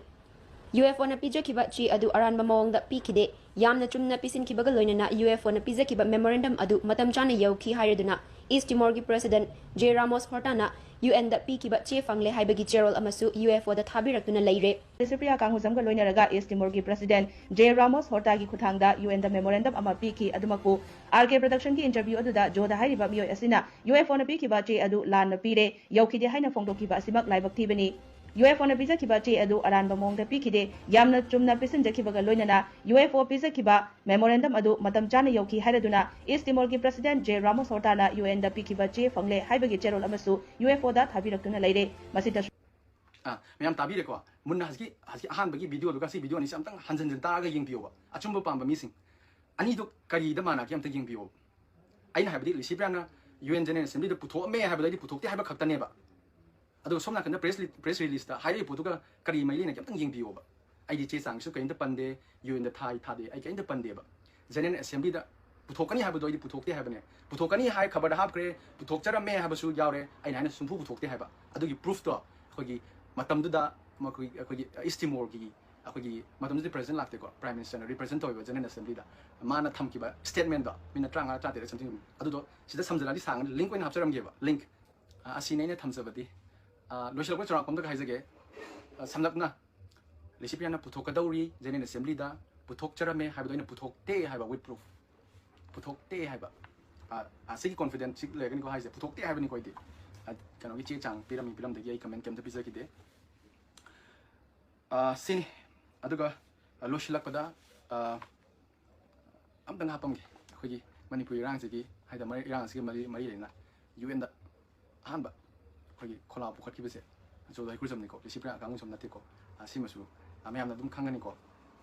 ꯌꯨ ꯑꯦꯐ ꯑꯣꯅ ꯄꯤꯖꯈꯤꯕ ꯆꯦ ꯑꯗꯨ ꯑꯔꯥꯟꯕ ꯃꯑꯣꯡꯗ ꯄꯤꯈꯤꯗꯦ, ꯌꯥꯝꯅ ꯆꯨꯝꯅ ꯄꯤꯁꯤꯟꯈꯤꯕꯒ ꯂꯣꯏꯅꯅ ꯌꯨ ꯑꯦꯐ ꯑꯣꯅ ꯄꯤꯖꯈꯤꯕ ꯃꯦꯃꯣꯔꯦꯟꯗꯝ ꯑꯗꯨ ꯃꯇꯝ ꯆꯥꯅ ꯌꯧꯈꯤ ꯍꯥꯏꯔꯗꯨꯅ ꯏꯁ ꯇꯤꯃꯣꯔꯒꯤ ꯄ꯭ꯔꯦꯁꯤꯗꯦꯟꯠ ꯖꯦ ꯔꯥꯃꯣꯁ ꯍꯣꯔꯇꯥꯅ ꯌꯨ ꯑꯦꯟꯗ ꯄꯤꯈꯤꯕ ꯆꯦ ꯐꯪꯂꯦ ꯍꯥꯏꯕꯒꯤ ꯆꯦꯔꯣꯜ ꯑꯃꯁꯨ ꯌꯨ ꯑꯦꯐ ꯑꯣꯗ ꯊꯥꯕꯤꯔꯛꯇꯨꯅ ꯂꯩꯔꯦ꯫ ꯂꯤꯁꯤꯄ꯭ꯔꯤꯌꯥ ꯀꯥꯡꯉꯨꯖꯝꯒ ꯂꯣꯏꯅꯔꯒ ꯏꯁ ꯇꯤꯃꯣꯔꯒꯤ ꯄ꯭ꯔꯦꯁꯤꯗꯦꯟꯠ ꯖꯦ ꯔꯥꯃꯣꯁ ꯍꯣꯔꯇꯥꯒꯤ ꯈꯨꯠꯊꯥꯡꯗ ꯌꯨ ꯑꯦꯟꯗ ꯃꯦꯃꯣꯔꯦꯟꯗꯝ ꯑꯃ ꯄꯤꯈꯤ꯫ ꯑꯗꯨꯃꯛꯄꯨ, ꯑꯥꯔ ꯀꯦ ꯄ꯭ꯔꯗꯛꯁꯟꯒꯤ ꯏꯟꯇꯔꯚ꯭ꯌꯨ ꯑꯗꯨꯗ ꯖꯣꯗꯥ ꯍꯥꯏꯔꯤꯕ ꯃꯤꯑꯣꯏ ꯑꯁꯤꯅ ꯌꯨ ꯑꯦꯐ ꯑꯣꯅ ꯄꯤꯈꯤꯕ ꯆꯦ ꯑꯗꯨ ꯂꯥꯟꯅ ꯄꯤꯔꯦ, ꯌꯧꯈꯤꯗꯦ ꯍꯥꯏꯅ ꯐꯣꯡꯗꯣꯛꯈꯤꯕ ꯑꯁꯤꯃꯛ ꯂꯥꯏꯕꯛ ꯊꯤꯕꯅꯤ꯫ ꯌꯨ ꯑꯦꯐ ꯑꯣꯅ ꯄꯤꯖꯈꯤꯕ ꯆꯦ ꯑꯗꯨ ꯑꯔꯥꯟꯕ ꯃꯑꯣꯡꯗ ꯄꯤꯈꯤꯗꯦ, ꯌꯥꯝꯅ ꯆꯨꯝꯅ ꯄꯤꯁꯤꯟꯖꯈꯤꯕꯒ ꯂꯣꯏꯅꯅ ꯌꯨ ꯑꯦꯐ ꯑꯣ ꯄꯤꯖꯈꯤꯕ ꯃꯦꯃꯣꯔꯦꯟꯗꯝ ꯑꯗꯨ ꯃꯇꯝ ꯆꯥꯅ ꯌꯧꯈꯤ ꯍꯥꯏꯔꯗꯨꯅ ꯏꯁ ꯇꯤꯃꯣꯔꯒꯤ ꯄ꯭ꯔꯦꯁꯤꯗꯦꯟꯠ ꯖꯦ ꯔꯥꯃꯣꯁ ꯍꯣꯔꯇꯥꯅ ꯌꯨ ꯑꯦꯟꯗ ꯄꯤꯈꯤꯕ ꯆꯦ ꯐꯪꯂꯦ ꯍꯥꯏꯕꯒꯤ ꯆꯦꯔꯣꯜ ꯑꯃꯁꯨ ꯌꯨ ꯑꯦꯐ ꯑꯣꯗ ꯊꯥꯕꯤꯔꯛꯇꯨꯅ ꯂꯩꯔꯦ꯫ ꯃꯁꯤꯗꯁꯨ ꯑꯥ, ꯃꯌꯥꯝ ꯇꯥꯕꯤꯔꯦꯀꯣ? ꯃꯨꯟꯅ ꯍꯧꯖꯤꯛꯀꯤ, ꯍꯧꯖꯤꯛꯀꯤ ꯑꯍꯥꯟꯕꯒꯤ ꯚꯤꯗꯤꯑꯣꯗꯨꯒ ꯁꯤ ꯚꯤꯗꯤꯑꯣ ꯑꯅꯤꯁꯤ ꯑꯝꯇꯪ ꯍꯟꯖꯤꯟ ꯍꯟꯖꯤꯟ ꯇꯥꯔꯒ ꯌꯦꯡꯕꯤꯌꯣꯕ, ꯑꯆꯨꯝꯕ ꯄꯥꯝꯕ ꯃꯤꯁꯤꯡ꯫ ꯑꯅꯤꯗꯣ ꯀꯔꯤꯗ ꯃꯥꯟꯅꯒꯦ ꯑꯝꯇ ꯌꯦꯡꯕꯤꯌꯣꯕ꯫ ꯑꯩꯅ ꯍꯥꯏꯕꯗꯤ ꯂꯤꯁꯤꯄ꯭ꯔꯤꯌꯥꯅ ꯌꯨ ꯑꯦꯟ ꯖꯦꯅꯔꯦꯜ ꯑꯦꯁꯦꯝꯕ꯭ꯂꯤꯗ ꯄꯨꯊꯣꯛꯑꯝꯃꯦ ꯍꯥꯏꯕꯗꯣ ꯑꯩꯗꯤ ꯄꯨꯊꯣꯛꯇꯦ ꯍꯥꯏꯕ ꯈꯛꯇꯅꯦꯕ꯫ ꯑꯗꯨꯒ ꯁꯣꯝ ꯅꯥꯀꯟꯗ ꯄ꯭ꯔꯦꯁ ꯂꯤ-, ꯄ꯭ꯔꯦꯁ ꯔꯤꯂꯤꯁꯇ ꯍꯥꯏꯔꯛꯏ ꯄꯣꯠꯇꯨꯒ ꯀꯔꯤ ꯃꯔꯤ ꯂꯩꯅꯒꯦ ꯑꯝꯇꯪ ꯌꯦꯡꯕꯤꯌꯣꯕ꯫ ꯑꯩꯗꯤ ꯆꯦ ꯆꯥꯡꯁꯨ ꯀꯔꯤꯝꯇ ꯄꯟꯗꯦ, ꯌꯨ ꯑꯦꯟꯗ ꯊꯥꯏ ꯊꯥꯗꯦ, ꯑꯩ ꯀꯔꯤꯝꯇ ꯄꯟꯗꯦꯕ꯫ ꯖꯦꯅꯔꯦꯜ ꯑꯦꯁꯦꯝꯕ꯭ꯂꯤꯗ ꯄꯨꯊꯣꯛꯀꯅꯤ ꯍꯥꯏꯕꯗꯣ ꯑꯩꯗꯤ ꯄꯨꯊꯣꯛꯇꯦ ꯍꯥꯏꯕꯅꯦ꯫ ꯄꯨꯊꯣꯛꯀꯅꯤ ꯍꯥꯏ ꯈꯕꯔꯗ ꯍꯥꯞꯈ꯭ꯔꯦ, ꯄꯨꯊꯣꯛꯆꯔꯝꯃꯦ ꯍꯥꯏꯕꯁꯨ ꯌꯥꯎꯔꯦ꯫ ꯑꯩꯅ ꯍꯥꯏꯅ ꯁꯨꯡꯐꯨ ꯄꯨꯊꯣꯛꯇꯦ ꯍꯥꯏꯕ꯫ ꯑꯗꯨꯒꯤ ꯄ꯭ꯔꯨꯐꯇꯣ ꯑꯩꯈꯣꯏꯒꯤ ꯃꯇꯝꯗꯨꯗ ꯃꯈꯣꯏ, ꯑꯩꯈꯣꯏꯒꯤ ꯏꯁ ꯇꯤꯃꯣꯔꯒꯤ, ꯑꯩꯈꯣꯏꯒꯤ ꯃꯇꯝꯗꯨꯗꯤ ꯄ꯭ꯔꯦꯁꯤꯗꯦꯟ ꯂꯥꯛꯇꯦꯀꯣ, ꯄ꯭ꯔꯥꯏꯝ ꯃꯤꯅꯤꯁꯇꯔꯅ ꯔꯤꯄ꯭ꯔꯦꯖꯦꯟ ꯇꯧꯋꯦꯕ ꯖꯦꯅꯔꯦꯜ ꯑꯦꯁꯦꯝꯕ꯭ꯂꯤꯗ꯫ ꯃꯥꯅ ꯊꯝꯈꯤꯕ ꯁ꯭ꯇꯦꯠꯃꯦꯟꯗꯣ, ꯃꯤꯅꯠ ꯇꯔꯥꯃꯉꯥ ꯇꯔꯥꯇꯔꯦꯠ ꯁꯝꯊꯤꯡ, ꯑꯗꯨꯗꯣ ꯁꯤꯗ ꯁꯝꯖꯜꯂꯗꯤ ꯁꯥꯡꯉꯅꯤ, ꯂꯤꯡꯛ ꯑꯣꯏꯅ ꯍꯥꯞꯆꯔꯝꯒꯦꯕ, ꯂꯤꯡꯛ꯫ ꯑ, ꯑꯁꯤꯅꯤ ꯑꯩꯅ ꯊꯝꯖꯕꯗꯤ꯫ ꯑ, ꯂꯣꯏꯁꯤꯜꯂꯛꯄ ꯆꯥꯎꯔꯥꯛꯄ ꯑꯝꯗ ꯍꯥꯏꯖꯒꯦ꯫ ꯑ, ꯁꯝꯂꯞꯅ ꯂꯤꯁꯤꯄ꯭ꯔꯤꯌꯥꯅ ꯄꯨꯊꯣꯛꯀꯗꯧꯔꯤ, ꯖꯦꯅꯔꯦꯜ ꯑꯦꯁꯦꯝꯕ꯭ꯂꯤꯗ ꯄꯨꯊꯣꯛꯆꯔꯝꯃꯦ ꯍꯥꯏꯕꯗꯣ ꯑꯩꯅ ꯄꯨꯊꯣꯛꯇꯦ ꯍꯥꯏꯕ with proof꯫ ꯄꯨꯊꯣꯛꯇꯦ ꯍꯥꯏꯕ꯫ ꯑ, ꯑꯁꯤꯒꯤ ꯀꯣꯟꯐꯤꯗꯦꯟꯁꯁꯤ ꯂꯩꯔꯒꯅꯤꯀꯣ ꯍꯥꯏꯁꯦ, ꯄꯨꯊꯣꯛꯇꯦ ꯍꯥꯏꯕꯅꯤꯀꯣ ꯑꯩꯗꯤ꯫ ꯑ, ꯀꯩꯅꯣꯒꯤ ꯆꯦ ꯆꯥꯡ ꯄꯤꯔꯝꯃꯤ ꯄꯤꯔꯝꯗꯒꯤ ꯑꯩ ꯀꯃꯦꯟ ꯀꯩꯝꯇ ꯄꯤꯖꯈꯤꯗꯦ꯫ ꯑ, ꯁꯤꯅꯤ꯫ ꯑꯗꯨꯒ, ꯑ, ꯂꯣꯏꯁꯤꯜꯂꯛꯄꯗ, ꯑ, ꯑꯝꯇꯪ ꯍꯥꯞꯄꯝꯒꯦ꯫ ꯑꯩꯈꯣꯏꯒꯤ ꯃꯅꯤꯄꯨꯔ ꯏꯔꯥꯡꯁꯤꯒꯤ, ꯍꯥꯏꯗꯤ ꯃꯔꯤ-, ꯏꯔꯥꯡꯁꯤꯒꯤ ꯃꯔꯤ, ꯃꯔꯤ ꯂꯩꯅ ꯌꯨ ꯑꯦꯟꯗ ꯑꯍꯥꯟꯕ ꯑꯩꯈꯣꯏꯒꯤ ꯈꯣꯂꯥ ꯄꯨꯈꯠꯈꯤꯕꯁꯦ ꯖꯣꯗꯣ ꯍꯩꯀ꯭ꯔꯨꯖꯝꯅꯤꯀꯣ, ꯂꯤꯁꯤꯄ꯭ꯔꯤꯌꯥ ꯀꯥꯡꯒꯨꯖꯝ ꯅꯠꯇꯦꯀꯣ꯫ ꯑ, ꯁꯤꯃꯁꯨ, ꯑ, ꯃꯌꯥꯝꯅ ꯑꯗꯨꯝ ꯈꯪꯒꯅꯤꯀꯣ꯫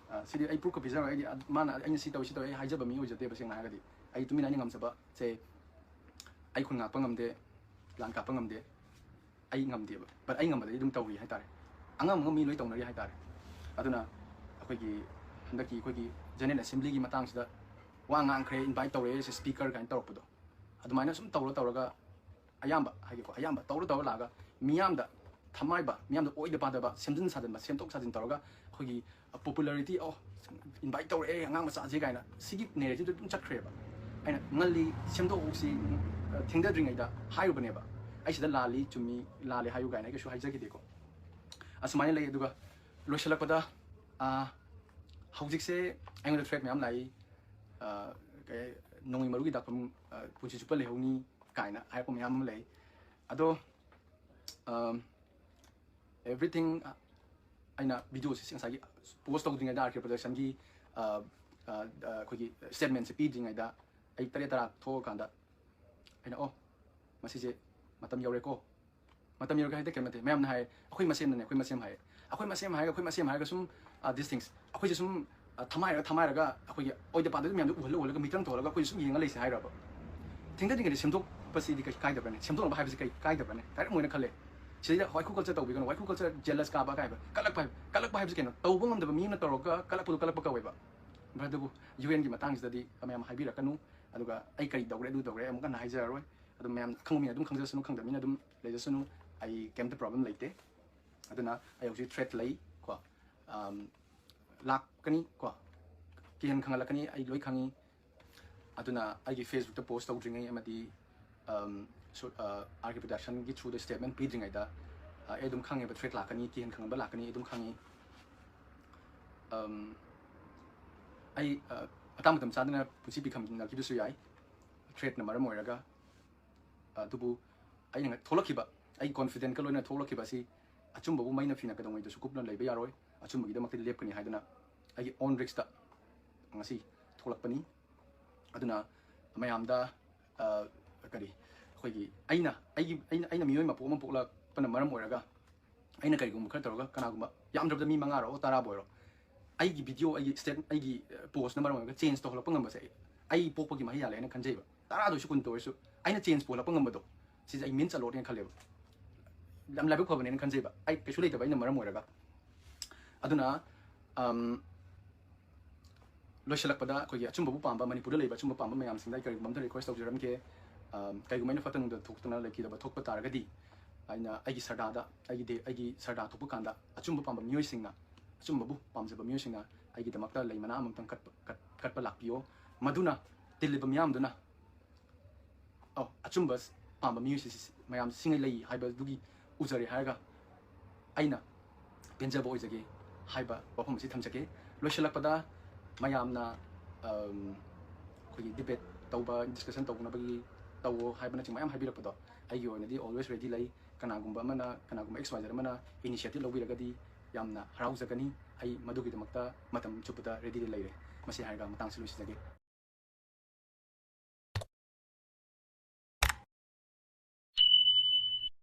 ꯑ, ꯁꯤꯗꯤ ꯑꯩ ꯄ꯭ꯔꯨꯐꯀ ꯄꯤꯖꯔꯣꯏ꯫ ꯑꯩꯗꯤ ꯑꯗ-, ꯃꯥꯅ ꯑꯩꯅ ꯁꯤ ꯇꯧꯏ, ꯁꯤ ꯇꯧꯏ, ꯑꯩ ꯍꯥꯏꯖꯕ ꯃꯤ ꯑꯣꯏꯖꯗꯦꯕ, ꯁꯦꯡꯅ ꯍꯥꯏꯔꯒꯗꯤ꯫ ꯑꯩ ꯇꯨꯃꯤꯟꯅ ꯑꯩꯅ ꯉꯝꯖꯕ ꯁꯦ, ꯑꯩ ꯈꯨꯟ ꯉꯥꯛꯄ ꯉꯝꯗꯦ, ꯂꯥꯟ ꯀꯥꯞꯄ ꯉꯝꯗꯦ, ꯑꯩ ꯉꯝꯗꯦꯕ, but ꯑꯩ ꯉꯝꯕꯗꯗꯤ ꯑꯗꯨꯝ ꯇꯧꯔꯤ ꯍꯥꯏꯇꯥꯔꯦ꯫ ꯑꯉꯝ ꯑꯉꯝ ꯃꯤ ꯂꯣꯏ ꯇꯧꯅꯔꯤ ꯍꯥꯏꯇꯥꯔꯦ꯫ ꯑꯗꯨꯅ ꯑꯩꯈꯣꯏꯒꯤ ꯍꯟꯗꯛꯀꯤ ꯑꯩꯈꯣꯏꯒꯤ ꯖꯦꯅꯔꯦꯜ ꯑꯦꯁꯦꯝꯕ꯭ꯂꯤꯒꯤ ꯃꯇꯥꯡꯁꯤꯗ ꯋꯥ ꯉꯥꯡꯈ꯭ꯔꯦ, ꯏꯟꯚꯥꯏꯠ ꯇꯧꯔꯛꯑꯦ, ꯁꯤ ꯁ꯭ꯄꯤꯀꯔ ꯀꯥꯏꯅ ꯇꯧꯔꯛꯄꯗꯣ, ꯑꯗꯨꯃꯥꯏꯅ ꯁꯨꯝ ꯇꯧꯔ ꯇꯧꯔꯒ ꯑꯌꯥꯝꯕ ꯍꯥꯏꯒꯦꯀꯣ, ꯑꯌꯥꯝꯕ ꯇꯧꯔ ꯇꯧꯔ ꯂꯥꯛꯑꯒ ꯃꯤꯌꯥꯝꯗ ꯊꯃꯥꯏꯕ, ꯃꯤꯌꯥꯝꯗ ꯑꯣꯏꯗ ꯄꯥꯗꯕ, ꯁꯦꯝꯖꯤꯟ ꯁꯥꯖꯤꯟꯕ, ꯁꯦꯝꯗꯣꯛ ꯁꯥꯖꯤꯟ ꯇꯧꯔꯒ ꯑꯩꯈꯣꯏꯒꯤ ꯄꯣꯄꯨꯂꯔꯤꯇꯤ, ꯑꯣ, ꯏꯟꯚꯥꯏꯠ ꯇꯧꯔꯛꯑꯦ ꯑꯉꯥꯡ ꯃꯆꯥꯁꯦ ꯀꯥꯏꯅ, ꯁꯤꯒꯤ ꯅꯦꯔꯦꯇꯤꯞꯇ ꯑꯗꯨꯝ ꯆꯠꯈ꯭ꯔꯦꯕ꯫ ꯑꯩꯅ ꯉꯜꯂꯤ, ꯁꯦꯝꯗꯣꯛꯍꯧꯁꯤ, ꯊꯦꯡꯊꯗ꯭ꯔꯤꯉꯩꯗ ꯍꯥꯏꯔꯨꯕꯅꯦꯕ꯫ ꯑꯩ ꯁꯤꯗ ꯂꯥꯜꯂꯤ, ꯆꯨꯝꯃꯤ, ꯂꯥꯜꯂꯤ ꯍꯥꯏꯌꯨ ꯀꯥꯏꯅ ꯑꯩ ꯀꯩꯁꯨ ꯍꯥꯏꯖꯈꯤꯗꯦꯀꯣ꯫ ꯑꯁꯨꯃꯥꯏꯅ ꯂꯩ꯫ ꯑꯗꯨꯒ ꯂꯣꯏꯁꯤꯜꯂꯛꯄꯗ, ꯑꯥ, ꯍꯧꯖꯤꯛꯁꯦ ꯑꯩꯉꯣꯟꯗ ꯊ꯭ꯔꯦꯠ ꯃꯌꯥꯝ ꯂꯥꯛꯏ꯫ ꯑꯥ, ꯀꯩ, "ꯅꯣꯡꯃꯩ ꯃꯔꯨꯒꯤ ꯗꯥꯛꯐꯝ, ꯑꯥ, ꯄꯨꯟꯁꯤ ꯆꯨꯞꯄ ꯂꯩꯍꯧꯅꯤ" ꯀꯥꯏꯅ ꯍꯥꯏꯔꯛꯄ ꯃꯌꯥꯝ ꯑꯃ ꯂꯩ꯫ ꯑꯗꯣ, ꯑꯥꯝ, everything, ꯑ, ꯑꯩꯅ ꯚꯤꯗꯤꯑꯣꯁꯦ ꯉꯁꯥꯏꯒꯤ ꯄꯣꯁ ꯇꯧꯗ꯭ꯔꯤꯉꯩꯗ, ꯑꯥꯔ ꯀꯦ ꯄ꯭ꯔꯗꯛꯁꯟꯒꯤ, ꯑ, ꯑ, ꯑ, ꯑꯩꯈꯣꯏꯒꯤ ꯁ꯭ꯇꯦꯠꯃꯦꯟꯁꯦ ꯄꯤꯗ꯭ꯔꯤꯉꯩꯗ ꯑꯌꯨꯛ ꯇꯔꯦꯠ ꯇꯔꯥ ꯊꯣꯛꯑꯀꯥꯟꯗ ꯑꯩꯅ, "ꯑꯣ, ꯃꯁꯤꯁꯦ ꯃꯇꯝ ꯌꯧꯔꯦꯀꯣ"꯫ ꯃꯇꯝ ꯌꯧꯔꯒ ꯍꯥꯏꯗꯤ ꯀꯩꯝ ꯅꯠꯇꯦ, ꯃꯌꯥꯝꯅ ꯍꯥꯏ, "ꯑꯩꯈꯣꯏ ꯃꯁꯦꯟꯅꯅꯦ, ꯑꯩꯈꯣꯏ ꯃꯁꯦꯟ" ꯍꯥꯏ꯫ ꯑꯩꯈꯣꯏ ꯃꯁꯦꯟ ꯍꯥꯏꯔꯒ, ꯑꯩꯈꯣꯏ ꯃꯁꯦꯟ ꯍꯥꯏꯔꯒ ꯁꯨꯝ, ꯑ, these things, ꯑꯩꯈꯣꯏꯁꯦ ꯁꯨꯝ, ꯑ, ꯊꯃꯥꯏꯔꯒ, ꯊꯃꯥꯏꯔꯒ ꯑꯩꯈꯣꯏꯒꯤ ꯑꯣꯏꯗ ꯄꯥꯗꯕ ꯃꯌꯥꯝꯗꯣ ꯎꯍꯜꯂ ꯎꯍꯜꯂꯒ ꯃꯤꯇ꯭ꯔꯪ ꯇꯧꯍꯜꯂꯒ ꯑꯩꯈꯣꯏꯁꯦ ꯁꯨꯝ ꯌꯦꯡꯉ ꯂꯩꯁꯦ ꯍꯥꯏꯔꯕ? ꯊꯦꯡꯊꯗ꯭ꯔꯤꯉꯩꯗ ꯁꯦꯝꯗꯣꯛꯄꯁꯤꯗꯤ ꯀꯩ ꯀꯥꯏꯗꯕ꯭ꯔꯅꯦ? ꯁꯦꯝꯗꯣꯛꯅꯕ ꯍꯥꯏꯕꯁꯤ ꯀꯩ ꯀꯥꯏꯗꯕ꯭ꯔꯅꯦ? ꯗꯥꯏꯔꯦꯛ ꯃꯣꯏꯅ ꯈꯜꯂꯦ꯫ ꯁꯤꯗꯩꯗ ꯋꯥꯏꯈꯨ ꯀꯜꯆꯔ ꯇꯧꯕꯤꯒꯅꯨ, ꯋꯥꯏꯈꯨ ꯀꯜꯆꯔ ꯖꯦꯂꯁ ꯀꯥꯕ ꯀꯥꯏꯕ, ꯀꯜꯂꯛꯄ ꯍꯥꯏꯕ, ꯀꯜꯂꯛꯄ ꯍꯥꯏꯕꯁꯤ ꯀꯩꯅꯣ? ꯇꯧꯕ ꯉꯝꯗꯕ ꯃꯤ ꯑꯃꯅ ꯇꯧꯔꯒ ꯀꯜꯂꯛꯄꯗꯣ ꯀꯜꯂꯛꯄ ꯀꯧꯋꯦꯕ꯫ ꯚꯥꯏ, ꯑꯗꯨꯕꯨ ꯌꯨ ꯑꯦꯟꯒꯤ ꯃꯇꯥꯡꯁꯤꯗꯗꯤ ꯃꯌꯥꯝ ꯍꯥꯏꯕꯤꯔꯛꯀꯅꯨ, ꯑꯗꯨꯒ ꯑꯩ ꯀꯔꯤ ꯇꯧꯈ꯭ꯔꯦ, ꯑꯗꯨ ꯇꯧꯈ꯭ꯔꯦ, ꯑꯃꯨꯛ ꯍꯟꯅ ꯍꯥꯏꯖꯔꯔꯣꯏ꯫ ꯑꯗꯨꯝ ꯃꯌꯥꯝ ꯈꯪꯕ ꯃꯤꯅ ꯑꯗꯨꯝ ꯈꯪꯖꯁꯅꯨ, ꯈꯪꯗꯕ ꯃꯤꯅ ꯑꯗꯨꯝ ꯂꯩꯖꯁꯅꯨ, ꯑꯩ ꯀꯩꯝꯇ ꯄ꯭ꯔꯣꯕ꯭ꯂꯦꯝ ꯂꯩꯇꯦ꯫ ꯑꯗꯨꯅ ꯑꯩ ꯍꯧꯖꯤꯛ ꯊ꯭ꯔꯦꯠ ꯂꯩ ꯀꯣ, ꯑꯝ, ꯂꯥꯛꯀꯅꯤ ꯀꯣ, ꯀꯤꯍꯟ ꯈꯪꯍꯜꯂꯛꯀꯅꯤ, ꯑꯩ ꯂꯣꯏ ꯈꯪꯉꯤ꯫ ꯑꯗꯨꯅ ꯑꯩꯒꯤ ꯐꯦꯁꯕꯨꯛꯇ ꯄꯣꯁ ꯇꯧꯗ꯭ꯔꯤꯉꯩ ꯑꯃꯗꯤ ꯑꯥꯔ ꯀꯦ ꯄ꯭ꯔꯗꯛꯁꯟꯒꯤ ꯊ꯭ꯔꯨꯗ ꯁ꯭ꯇꯦꯠꯃꯦꯟ ꯄꯤꯗ꯭ꯔꯤꯉꯩꯗ, ꯑ, ꯑꯩ ꯑꯗꯨꯝ ꯈꯪꯉꯦꯕ, ꯊ꯭ꯔꯦꯠ ꯂꯥꯛꯀꯅꯤ, ꯀꯤꯍꯟ ꯈꯪꯍꯟꯕ ꯂꯥꯛꯀꯅꯤ, ꯑꯗꯨꯝ ꯈꯪꯉꯤ꯫ ꯑꯝ, ꯑꯩ, ꯑ, ꯃꯇꯥꯡ ꯃꯇꯝ ꯆꯥꯗꯅ ꯄꯨꯟꯁꯤ ꯄꯤꯈꯝꯅꯔꯛꯈꯤꯕꯁꯨ ꯌꯥꯏ, ꯊ꯭ꯔꯦꯠꯅ ꯃꯔꯝ ꯑꯣꯏꯔꯒ꯫ ꯑꯗꯨꯕꯨ ꯑꯩꯅ ꯊꯣꯛꯂꯛꯈꯤꯕ, ꯑꯩꯒꯤ ꯀꯣꯟꯐꯤꯗꯦꯟꯠꯀ ꯂꯣꯏꯅꯅ ꯊꯣꯛꯂꯛꯈꯤꯕ ꯑꯁꯤ ꯑꯆꯨꯝꯕꯕꯨ ꯃꯩꯅ ꯐꯤꯅ ꯀꯩꯗꯧꯉꯩꯗꯁꯨ ꯀꯨꯞꯅ ꯂꯩꯕ ꯌꯥꯔꯣꯏ, ꯑꯆꯨꯝꯕꯒꯤꯗꯃꯛꯇ ꯂꯦꯞꯀꯅꯤ ꯍꯥꯏꯗꯨꯅ ꯑꯩꯒꯤ ꯑꯣꯟ ꯔꯤꯛꯁꯇ ꯉꯁꯤ ꯊꯣꯛꯂꯛꯄꯅꯤ꯫ ꯑꯗꯨꯅ ꯃꯌꯥꯝꯗ, ꯑ, ꯀꯔꯤ, ꯑꯩꯈꯣꯏꯒꯤ ꯑꯩꯅ, ꯑꯩꯒꯤ, ꯑꯩꯅ, ꯑꯩꯅ ꯃꯤꯑꯣꯏ ꯃꯄꯣꯛ ꯑꯃ ꯄꯣꯛꯂꯛꯄꯅ ꯃꯔꯝ ꯑꯣꯏꯔꯒ ꯑꯩꯅ ꯀꯔꯤꯒꯨꯝꯕ ꯈꯔ ꯇꯧꯔꯒ ꯀꯅꯥꯒꯨꯝꯕ ꯌꯥꯝꯗ꯭ꯔꯕꯗ ꯃꯤ ꯃꯉꯥꯔꯣ ꯇꯔꯥꯕꯨ ꯑꯣꯏꯔꯣ, ꯑꯩꯒꯤ ꯚꯤꯗꯤꯑꯣ, ꯑꯩꯒꯤ ꯁ꯭ꯇꯦꯠ, ꯑꯩꯒꯤ, ꯑ, ꯄꯣꯁꯅ ꯃꯔꯝ ꯑꯣꯏꯔꯒ ꯆꯦꯟꯖ ꯇꯧꯍꯜꯂꯛꯄ ꯉꯝꯕꯁꯦ ꯑꯩ, ꯑꯩ ꯄꯣꯛꯄꯒꯤ ꯃꯍꯩ ꯌꯥꯜꯂꯦ ꯍꯥꯏꯅ ꯈꯟꯖꯩꯕ꯫ ꯇꯔꯥꯗ ꯑꯣꯏꯔꯁꯨ, ꯀꯨꯟꯇ ꯑꯣꯏꯔꯁꯨ ꯑꯩꯅ ꯆꯦꯟꯖ ꯄꯨꯍꯜꯂꯛꯄ ꯉꯝꯕꯗꯣ, ꯁꯤꯁꯦ ꯑꯩ ꯃꯤꯟꯁ ꯑꯂꯣꯠꯅꯦꯅ ꯈꯜꯂꯦꯕ꯫ ꯌꯥꯝ ꯂꯥꯏꯕꯛ ꯐꯕꯅꯦꯅ ꯈꯟꯖꯩꯕ꯫ ꯑꯩ ꯀꯩꯁꯨ ꯂꯩꯇꯕ ꯑꯩꯅ ꯃꯔꯝ ꯑꯣꯏꯔꯒ꯫ ꯑꯗꯨꯅ, ꯑꯝ, ꯂꯣꯏꯁꯤꯜꯂꯛꯄꯗ ꯑꯩꯈꯣꯏꯒꯤ ꯑꯆꯨꯝꯕꯕꯨ ꯄꯥꯝꯕ, ꯃꯅꯤꯄꯨꯔꯗ ꯂꯩꯕ ꯑꯆꯨꯝꯕ ꯄꯥꯝꯕ ꯃꯌꯥꯝꯁꯤꯡꯗ ꯑꯩ ꯀꯔꯤꯒꯨꯝꯕ ꯑꯝꯇ ꯔꯤꯀ꯭ꯋꯦꯁ ꯇꯧꯖꯔꯝꯒꯦ꯫ ꯑꯝ, ꯀꯔꯤꯒꯨꯝꯕ ꯑꯩꯅ ꯐꯠꯇ ꯅꯨꯡꯗ ꯊꯣꯛꯇꯅ ꯂꯩꯈꯤꯗꯕ ꯊꯣꯛꯄ ꯇꯥꯔꯒꯗꯤ, ꯑꯩꯅ ꯑꯩꯒꯤ ꯁꯔꯗꯥꯗ, ꯑꯩꯒꯤ ꯗꯦ-, ꯑꯩꯒꯤ ꯁꯔꯗꯥ ꯊꯣꯛꯄ ꯀꯥꯟꯗ ꯑꯆꯨꯝꯕ ꯄꯥꯝꯕ ꯃꯤꯑꯣꯏꯁꯤꯡꯅ, ꯑꯆꯨꯝꯕꯕꯨ ꯄꯥꯝꯖꯕ ꯃꯤꯑꯣꯏꯁꯤꯡꯅ ꯑꯩꯒꯤꯗꯃꯛꯇ ꯂꯩ ꯃꯅꯥ ꯑꯃꯃꯝꯇꯪ ꯀꯠꯄ, ꯀꯠ-, ꯀꯠꯄ ꯂꯥꯛꯄꯤꯌꯣ꯫ ꯃꯗꯨꯅ ꯇꯤꯜꯂꯤꯕ ꯃꯤꯌꯥꯝꯗꯨꯅ, "ꯑꯧ, ꯑꯆꯨꯝꯕ ꯄꯥꯝꯕ ꯃꯤꯑꯣꯏꯁꯤ ꯃꯌꯥꯝ ꯁꯤꯡꯉꯩ ꯂꯩ ꯍꯥꯏꯕꯗꯨꯒꯤ ꯎꯖꯔꯦ" ꯍꯥꯏꯔꯒ ꯑꯩꯅ ꯄꯦꯟꯖꯕ ꯑꯣꯏꯖꯒꯦ ꯍꯥꯏꯕ ꯋꯥꯐꯝ ꯑꯁꯤ ꯊꯝꯖꯒꯦ꯫ ꯂꯣꯏꯁꯤꯜꯂꯛꯄꯗ ꯃꯌꯥꯝꯅ, ꯑꯝ, ꯑꯩꯈꯣꯏꯒꯤ ꯗꯤꯕꯦꯠ ꯇꯧꯕ, ꯗꯤꯁꯀꯁꯟ ꯇꯧꯅꯕꯒꯤ ꯇꯧꯋꯣ ꯍꯥꯏꯕꯅꯆꯤꯡꯕ ꯃꯌꯥꯝ ꯍꯥꯏꯕꯤꯔꯛꯄꯗꯣ, ꯑꯩꯒꯤ ꯑꯣꯏꯅꯗꯤ always ready ꯂꯩ꯫ ꯀꯅꯥꯒꯨꯝꯕ ꯑꯃꯅ, ꯀꯅꯥꯒꯨꯝꯕ X Y Z ꯑꯃꯅ initiative ꯂꯧꯕꯤꯔꯒꯗꯤ ꯌꯥꯝꯅ ꯍꯔꯥꯎꯖꯒꯅꯤ꯫ ꯑꯩ ꯃꯗꯨꯒꯤꯗꯃꯛꯇ ꯃꯇꯝ ꯆꯨꯞꯄꯗ ready ꯗ ꯂꯩꯔꯦ꯫ ꯃꯁꯤ ꯍꯥꯏꯔꯒ ꯃꯇꯥꯡꯁꯤ ꯂꯣꯏꯁꯤꯟꯖꯒꯦ꯫